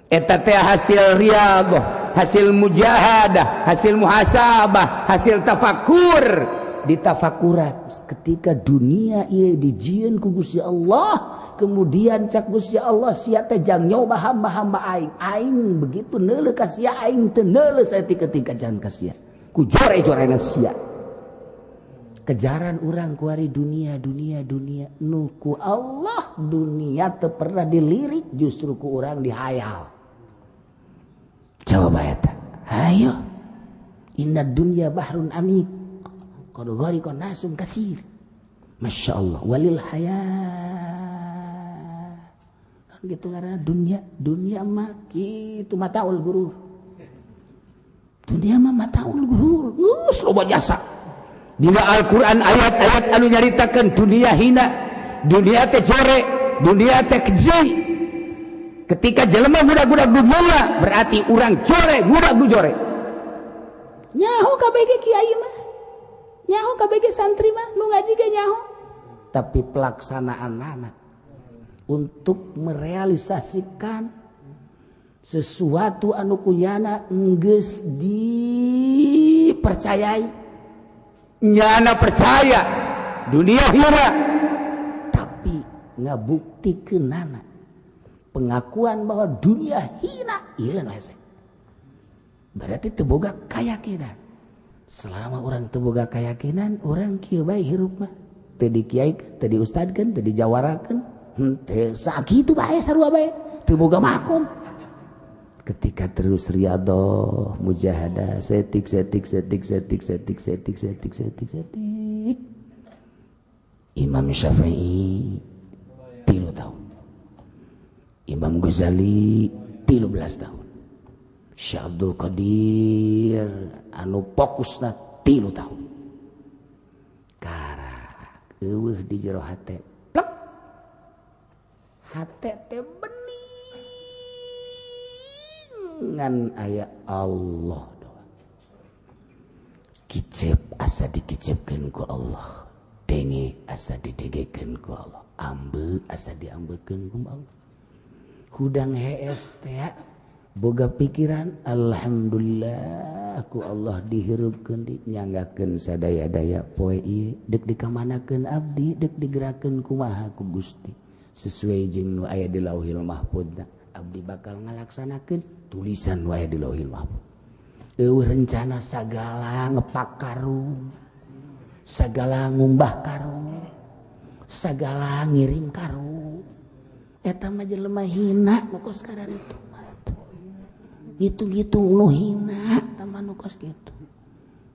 Eta teh hasil riyadhah, hasil mujahadah, hasil muhasabah, hasil tafakur. Ditafakuran ketika dunia ieu dijieun ku Gusti Allah, kemudian cak Gusti Allah sia teh jang nyoba hamba-hamba aing. Aing begitu neuleuh ka sia, aing teu neuleuh saeutik ketika jangan ka sia. Ku jore-jorena sia. Kejaran urang kuari dunia, dunia, dunia. Nu ku Allah dunia teu pernah dilirik, justru ku urang dihayal. Coba eta. Ayo. Inna dunya bahrun amik. Qad ghariqa nasun katsir. Masya Allah. Walil hayat. Gitu karena dunia, dunia mah kitu mataul gurur. Dunia mah mataul gurur. Geus loba jasa. Dina Al-Qur'an ayat-ayat anu nyaritakeun dunia hina, dunia teh jore, dunia teh keji. Ketika jelema budak-budak dunia berarti urang jore, budak du jore. Nyaho kabeh kiai mah. Nyaho kabeh santri mah nu ngaji ge nyaho. Tapi pelaksanaan anak untuk merealisasikan sesuatu anu kunyana enggeus dipercayai. Nyana percaya dunia hina tapi ngabuktikeunana pengakuan bahwa dunia hina ieu nu hese. Berarti teu boga keyakinan. Selama orang teu boga keyakinan, orang kieu bae hirup mah. Teu dikiaikeun, teu diustadkeun, teu dijawarakeun, henteu sakitu bae sarua bae, teu boga makom. Ketika terus riyadhah, mujahadah, setik setik setik setik setik setik setik setik setik. Imam Syafi'i 3 tahun. Imam Ghazali 13 tahun. Syekh Abdul Qadir anu fokusna 3 tahun. Karak eueuh di jero hate. Plek. Hate teh bening ngan aya Allah doang. Kicep asa dikicepkeun ku Allah, denge asa didengekeun ku Allah, ambe asa diambekeun ku Allah. Hudang hees teh boga pikiran alhamdulillah ku Allah dihirupkeun dinyanggakeun sadaya-daya poe ieu deuk dikamanakeun abdi deuk digerakeun kumaha ku Gusti sesuai jeung nu aya di Lauhil Mahfudna. Abdi bakal ngalaksanakeun tulisan nu aya di Lauhil Mahfud. Eueuh rencana sagala ngepak karung, sagala ngumbah karung, sagala ngirim karung. Eta mah jelema hina nu kos kararitu. Ngitung-ngitung nu hina eta mah nu kos kitu.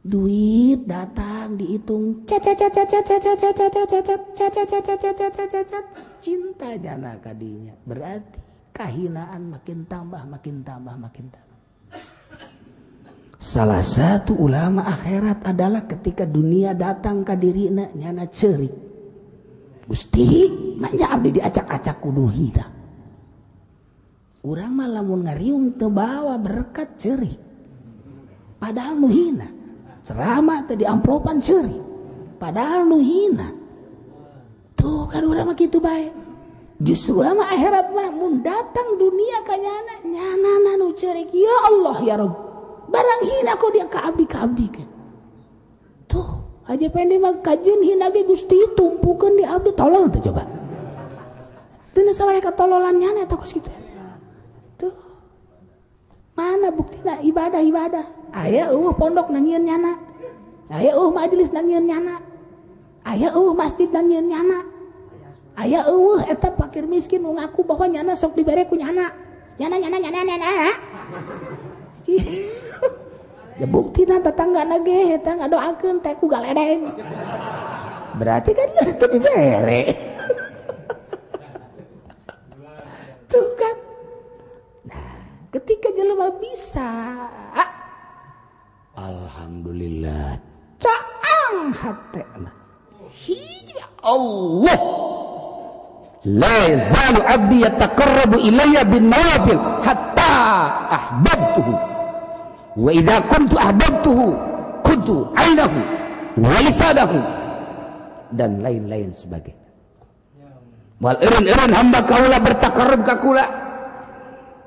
Duit datang dihitung cacat cacat cacat cacat cacat cacat cacat cacat cacat cacat cinta jana kadinya. Berarti kahinaan makin tambah, makin tambah, makin tambah. Salah satu ulama akhirat adalah ketika dunia datang ka dirina nyana ceurik. Gusti, manja abdi diacak-acak kudu hina. Urang mah lamun ngariung teu bawa berkat ceurik. Padahal nu hina. Ceramah teh diamplopan ceurik. Padahal nu hina. Tuh kan urang mah kitu bae. Justru ulama akhirat mah mun datang dunia ka nyana, nyana nu ceurik. Ya Allah ya Rabb. Barang hina kok dia ka abdi-ka abdikeun. Tuh Haji Pendi mah kajeun hina ge Gusti tumpukeun di abdi tolol teh coba. Teu sabaraha katololan nyana eta kos kitu. Tuh. Mana buktina ibadah-ibadah? Aya eueuh pondok nangieun nyana. Aya eueuh majelis nangieun nyana. Aya eueuh masjid nangieun nyana. Aya eueuh eta fakir miskin nu ngaku bahwa nyana sok dibere ku nyana. Nyana nyana nyana nyana. Ya buktina tetanggana ge eta ngadoakeun teh ku galedeng. Berarti kan teu dibere. Tuh kan. Nah, ketika jelema bisa, alhamdulillah caang hatena. Hiji Allah. La yazalu abdi yataqarrabu ilayya bin nawafil hatta ahbabtuhu. Wa idza kuntu ahbabtuhu kuntu ainahu wa lisanahu dan lain-lain sebagainya. Wal eureun-eureun hamba kaula bertaqarrub ka kula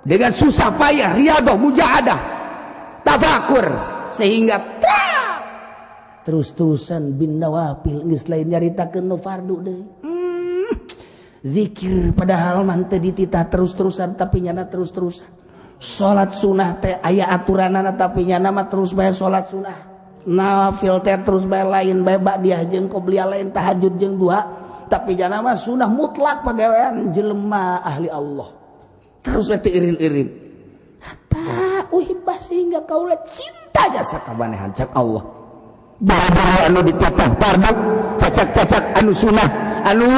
dengan susah payah, riadah, mujahadah, tafakur sehingga terus-terusan bin nawafil geus lain nyaritakeun nu fardu deui. Zikir padahal mah teu dititah terus-terusan tapi nyana terus-terusan. Salat sunah teh aya aturanana tapi nyana mah terus bae salat sunah. Nawafil teh terus bae lain bae ba'diyah jeung qobliyah lain tahajud jeung duha tapi nyana mah sunah mutlak pagawean jelema ahli Allah. Terus we teu irin-irin. Hatta uhibbah sehingga kaula cinta jasa ka manehan cak Allah. Bara-bara anu dititah fardu, cacak-cacak anu sunah, anu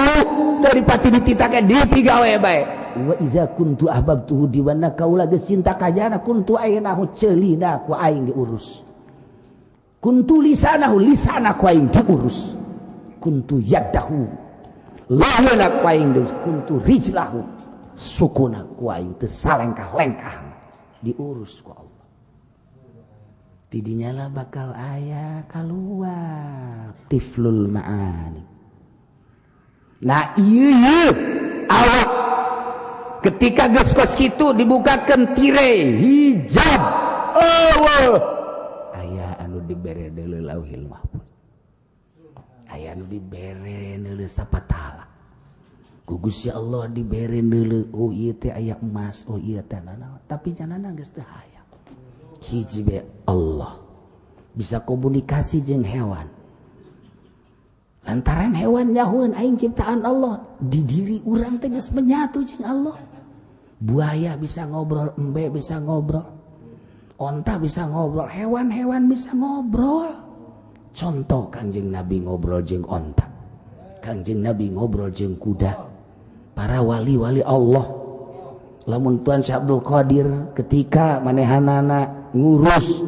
teu dipati dititah dipigawe bae. Wa iza kuntu ahbabtuhu di mana kaula geus cinta kajana kuntu ainahu ceulina ku aing diurus. Kuntu lisanahu lisana ku aing diurus. Kuntu yadahu laweuna ku aing diurus. Kuntu rijlahu sukuna ku aing teu salengkah-lengkah diurus ku Allah. Tidinya lah bakal aya kaluar tiflul ma'ani. Nah ieu awak ketika geus kos kitu dibukakeun tirai hijab. Eueuh aya anu dibere deuleu lauhil mahfuz. Aya anu dibere deuleu sapatala. Ku Gusti Allah dibere deuleu oh ieu teh aya emas, oh ieu teh nanaon, tapi janana geus teu hayang. Hiji be Allah bisa komunikasi jeung hewan. Lantaran hewan nyahueun aing ciptaan Allah, di diri urang teh geus menyatu jeung Allah. Buaya bisa ngobrol, embe bisa ngobrol, onta bisa ngobrol, hewan-hewan bisa ngobrol. Contoh Kangjeng Nabi ngobrol jeung onta, Kangjeng Nabi ngobrol jeung kuda, para wali-wali Allah. Lamun Tuan Syekh Abdul Qadir ketika manehanana ngurus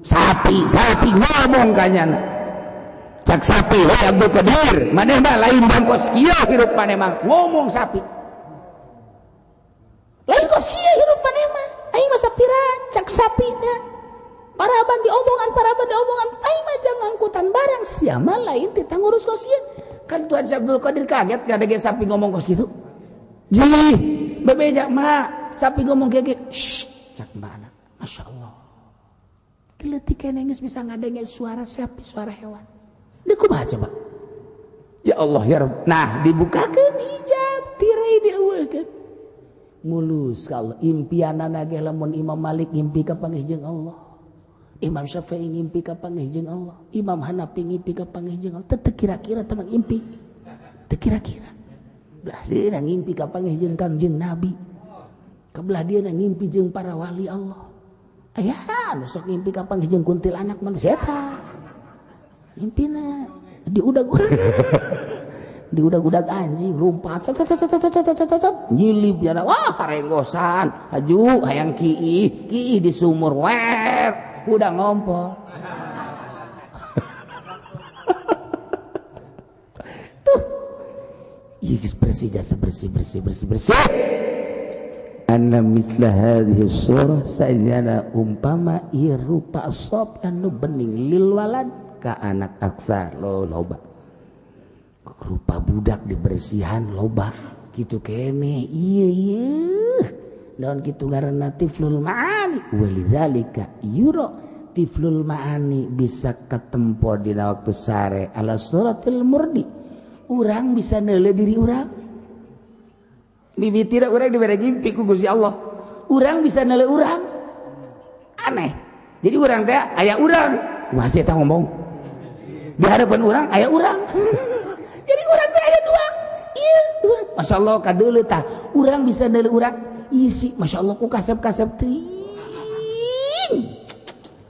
sapi, sapi ngomong kanyana. Cak sapi, woi Abdul Qadir, maneh mah lain bangkos kieu hirup maneh mah, ngomong sapi. Lain kos kieu hirup maneh mah, aing mah sapira cak sapi teh. Paraban diomongan, paraban diomongan, aing mah jang angkutan barang sia mah lain teh ngurus kos kieu. Kan Tuan Syekh Abdul Qadir kaget ngadege sapi ngomong kos kitu. Jih, bebeja mak, sapi ngomong kieu kieu. Shh, cak mana? Masya Allah. Leutik keneh geus bisa ngadenge suara sapi, suara hewan. Deui kumaha coba? Ya Allah ya Rabb. Nah, dibukakeun hijab, tirai dieuweuhkeun. Mulus ka Allah. Impianana ge lamun Imam Malik ngimpi kapanggih jeung Allah. Imam Syafi'i ngimpi kapanggih jeung Allah. Imam Hanafi ngimpi kapanggih jeung Allah. Teu kira-kira teh ngimpi. Teu kira-kira. Belah dieuna ngimpi kapanggih jeung Kangjeng Nabi. Kabelah dieuna ngimpi jeung para wali Allah. Aya nu sok ngimpi kapanggih jeung kuntilanak manusia eta. Ngimpina diudag-udag. Diudag-udag anjing lompat set set set set set set set nyilip jana wah karenggosan aju hayang kiih kiih di sumur wer udah ngompol. Tuh ieu geus bersih jasa bersih bersih bersih bersih. Anna misla hadhihi surah sajana umpama ieu rupa sop anu bening lil walad ka anak aksar lo loba rupa budak dibersihan loba gitu kene iya iya daun kitu ngaranna tiflul ma'ani walidzalika yuro Tiflul ma'ani bisa ketempo dina waktu sare ala suratil murdi. Urang bisa neuleuh diri urang. Mimiti urang dibere ngimpi ku Gusti Allah. Urang bisa neuleuh urang. Aneh. Jadi urang teh aya urang. Masih eta ngomong. Di hadapan urang aya urang. Jadi urang teh aya dua. Ieu urang. Masyaallah kadeuleuh tah. Urang bisa neuleuh urang. Isi masyaallah ku kasep-kasep teuing.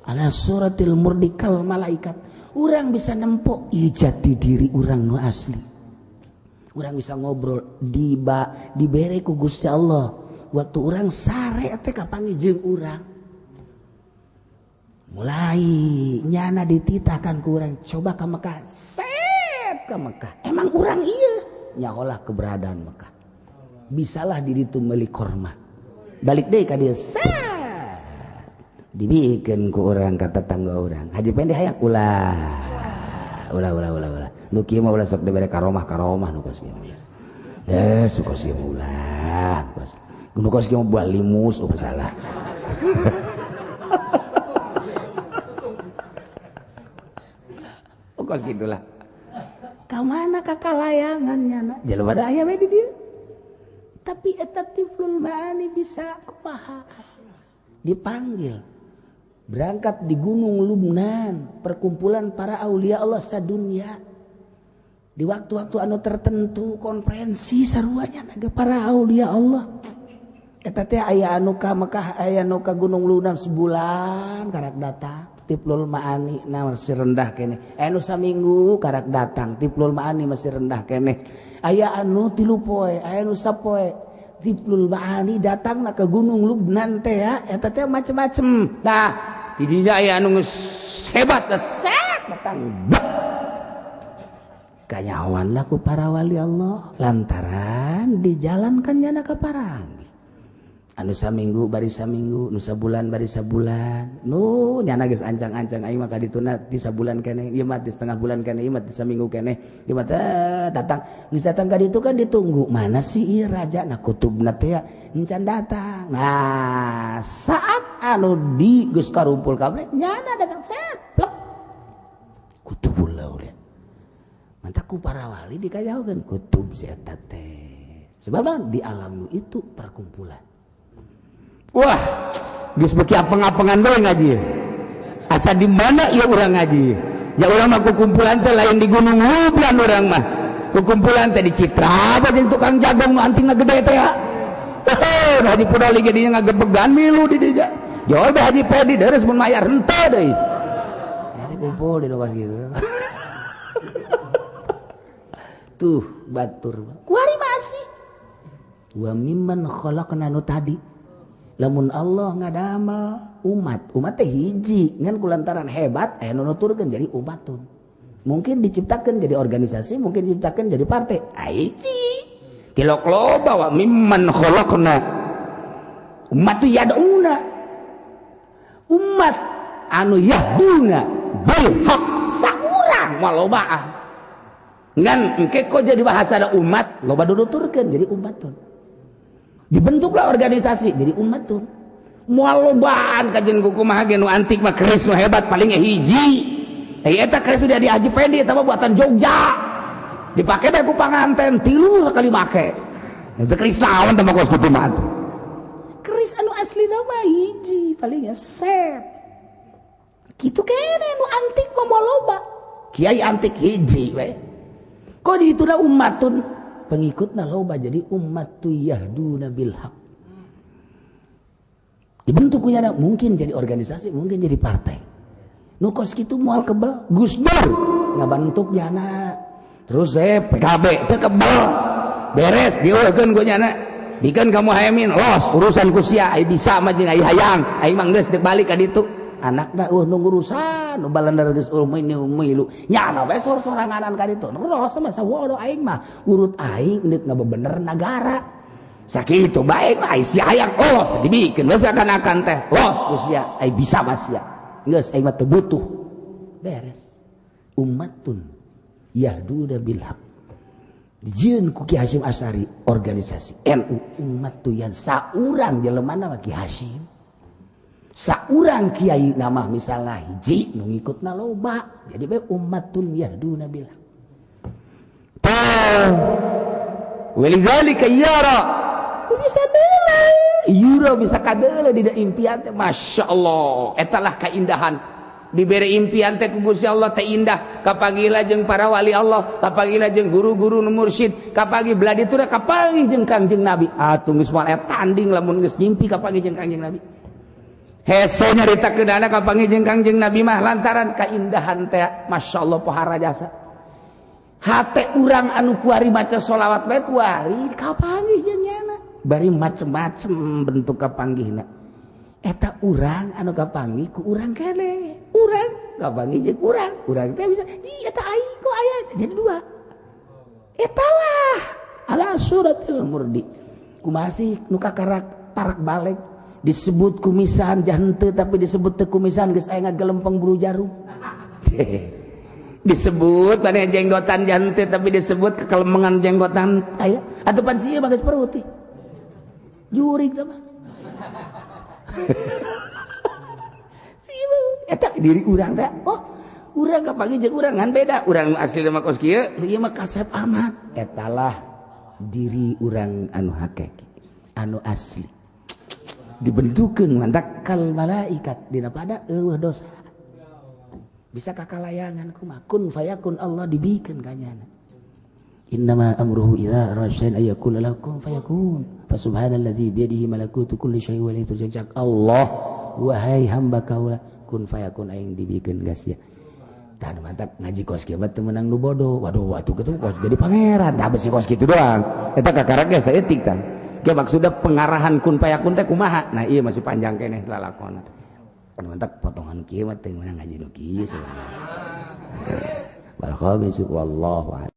Ala suratil murdikal malaikat. Urang bisa nempo ieu jati diri urang nu asli. Urang bisa ngobrol dibere ku Gusti Allah. Waktu urang sare teh kapanggih jeung urang. Mulai nyana dititahkan ku urang coba ka Mekah, set ka Mekah. Emang urang ieu nyaholah keberadaan Mekah. Bisalah diri tu meuli korma. Balik deui ka dieu set. Dibikeun ku urang ka tetangga urang. Haji Pendi hayang ulah. Ulah ulah ulah ulah. Nu kieu mah ulah sok dibere karomah-karomah nu kos kieu. Eh, suka kieu ulah. Nu kos kieu mah buah limus oh salah. Oh kos gitulah. Ka mana kakalayangan nyana? Jelema da aya we di dieu. Tapi eta tiflul ma'ani bisa kumaha? Dipanggil. Berangkat di Gunung Lubnan, perkumpulan para aulia Allah sadunia. Di waktu-waktu anu tertentu konferensi saruanya naga para aulia Allah. Eta teh aya anu ka Mekah, aya anu ka Gunung Lubnan sebulan karak datang, tiflul ma'ani na masih rendah keneh. Aya anu saminggu karak datang, tiflul ma'ani masih rendah keneh. Aya anu 3 poe, aya anu sapoe. Tiflul ma'ani datang na ke Gunung Lubnan teh ya, eta teh macem-macem. Nah, didinya aya anu geus hebat set datang. Kanyawan lah ku para wali Allah lantaran dijalankan nyana ka paranggi. Anu saminggu bari saminggu, nu sabulan bari sabulan. Nu nyana geus ancang-ancang aing mah ka dituna ti sabulan keneh, ieu mah ti setengah bulan keneh, ieu mah ti saminggu keneh. Ieu mah datang. Geus datang ka ditu kan ditunggu. Mana sih ieu raja na kutubna teh encan datang. Nah, saat anu di geus karumpul kabeh nyana datang set plek. Kutubul aulia. Mantak ku para wali dikajauhkeun kutub si eta teh. Sebab di alam itu perkumpulan. Wah, geus beuki apeng-apengan bae ngaji. Asa di mana ieu urang ngaji? Ya urang mah kukumpulan teh lain di Gunung Lubnan urang mah. Kukumpulan teh di Citra bae jeung tukang jagong nu antingna gede teh ya. Heuh, Haji Pudoli ge dinya ngagebegan milu di dinya. Jauh bae Haji Pedi deres mun mayar henteu deui. Ya kumpul di luas gitu. Tuh batur. Kuari masih. Wa mimman khalaqna nu tadi. Lamun Allah ngadamel umat, umat teh hiji ngan kulantaran hebat aya nu nuturkeun jadi umatun. Mungkin diciptakan jadi organisasi, mungkin diciptakan jadi partai. Hiji. Tilok loba wa mimman khalaqna. Umat tu yad'una. Umat anu yahduna bil haq saurang malobaan. Ngan engke kok jadi bahasa ada umat, loba nuturkeun jadi umatun. Dibentuklah organisasi jadi umat tuh. Moal lobaan kajian kumaha ge nu antik mah keris nu hebat paling hiji. Eta keris sudah di Haji Pendi eta mah buatan Jogja. Dipake teh ku panganten 3 sakali make. Itu keris lawan teh mah kos kitu mah. Keris anu asli mah hiji paling set. Kitu kene nu antik mah moal loba. Kiai antik hiji we. Kok dituna umatun pengikutna loba jadi umat tu yahduna bil haq. Dibentuk kunyana mungkin jadi organisasi, mungkin jadi partai. Nu kos kitu moal kebel Gus Dur ngabentuk jana. Terus PKB teu kebel. Beres dieukeun ku nyana. Dikeun ka Muhaimin los urusan ku sia ai bisa mah jeung ai hayang, aing mah geus deuk balik ka ditu. Anakna nu ngurusan nu balender geus milu nyana we sor-soranganan ka ditu. Ros mah sawodo aing mah urut aing deuk ngabebener nagara. Sakitu bae mah ai sia hayang los dibikeun we sakan-akan teh los ku sia ai bisa mah sia. Geus aing mah teu butuh. Beres. Umatun yahduna bil haq. Dijieun ku Ki Hasyim Asy'ari organisasi NU umat tu yang saurang jelemana mah Ki Hasyim. Saurang kiai nama misalnya hiji nu ngikutna loba jadi bae ummatun yahduna bil haq. Walizalika yara bisa deuleu yura bisa kadeuleu dina impian teh Masya Allah etalah kaindahan diberi impian teh ku Gusti Allah teh indah kapanggih jeung para wali Allah kapanggih jeung guru-guru nu mursyid kapanggih belah ditu kapanggih jeung Kangjeng Nabi atuh geus moal aya tanding lamun geus ngimpi kapanggih jeung Kangjeng Nabi hese nyaritakeunana kapanggih jeung Kangjeng Nabi mah lantaran kaindahan teh Masya Allah pohara jasa hate urang anu kuari maca sholawat bae kuari kapanggih jeung nyana bari macem-macem bentuk kapanggihna eta urang anu kapanggih ku urang kene urang kapanggih jeung urang urang teh bisa ji eta aing ku aya jadi dua etalah ala suratil murdi kumaha sih nu kakarak parak balik disebut kumisan jahenteu tapi disebut teu kumisan geus aya ngagelempeng buru jarum disebut maneh jenggotan jahenteu tapi disebut kekelemengan jenggotan aya atuh pan sieu mah geus perut jurig teh mah eta diri urang teh oh urang kapanggih jeung urang ngan beda urang asli mah kos kieu ieu mah kasep amat etalah diri urang anu hakiki anu asli dibentukeun mantak kal malaikat dina pada eueuh dosa bisa kakalayangan kumaha kun fayakun Allah dibikeun ka nyana innama amruhu idza arada syai'an ay yaqula lahu kun fayakun fa subhanallazi biyadihi malakutu kulli syai'in wa ilaihi turja'un. Allah wahai hamba kaula kun fayakun aing dibikeun gas ya tah mantak ngaji kos kieu mah teu meunang nu bodoh waduh atuh kitu kos jadi pangeran tah besi kos kitu doang eta kakarak ge saeutik tah ge maksudna pengarahan kun fayakun teh kumaha nah ieu masih panjang keneh lalakona mantak potongan kieu mah teu meunang ngaji nu kieu sebenarnya wal khamis wallahu.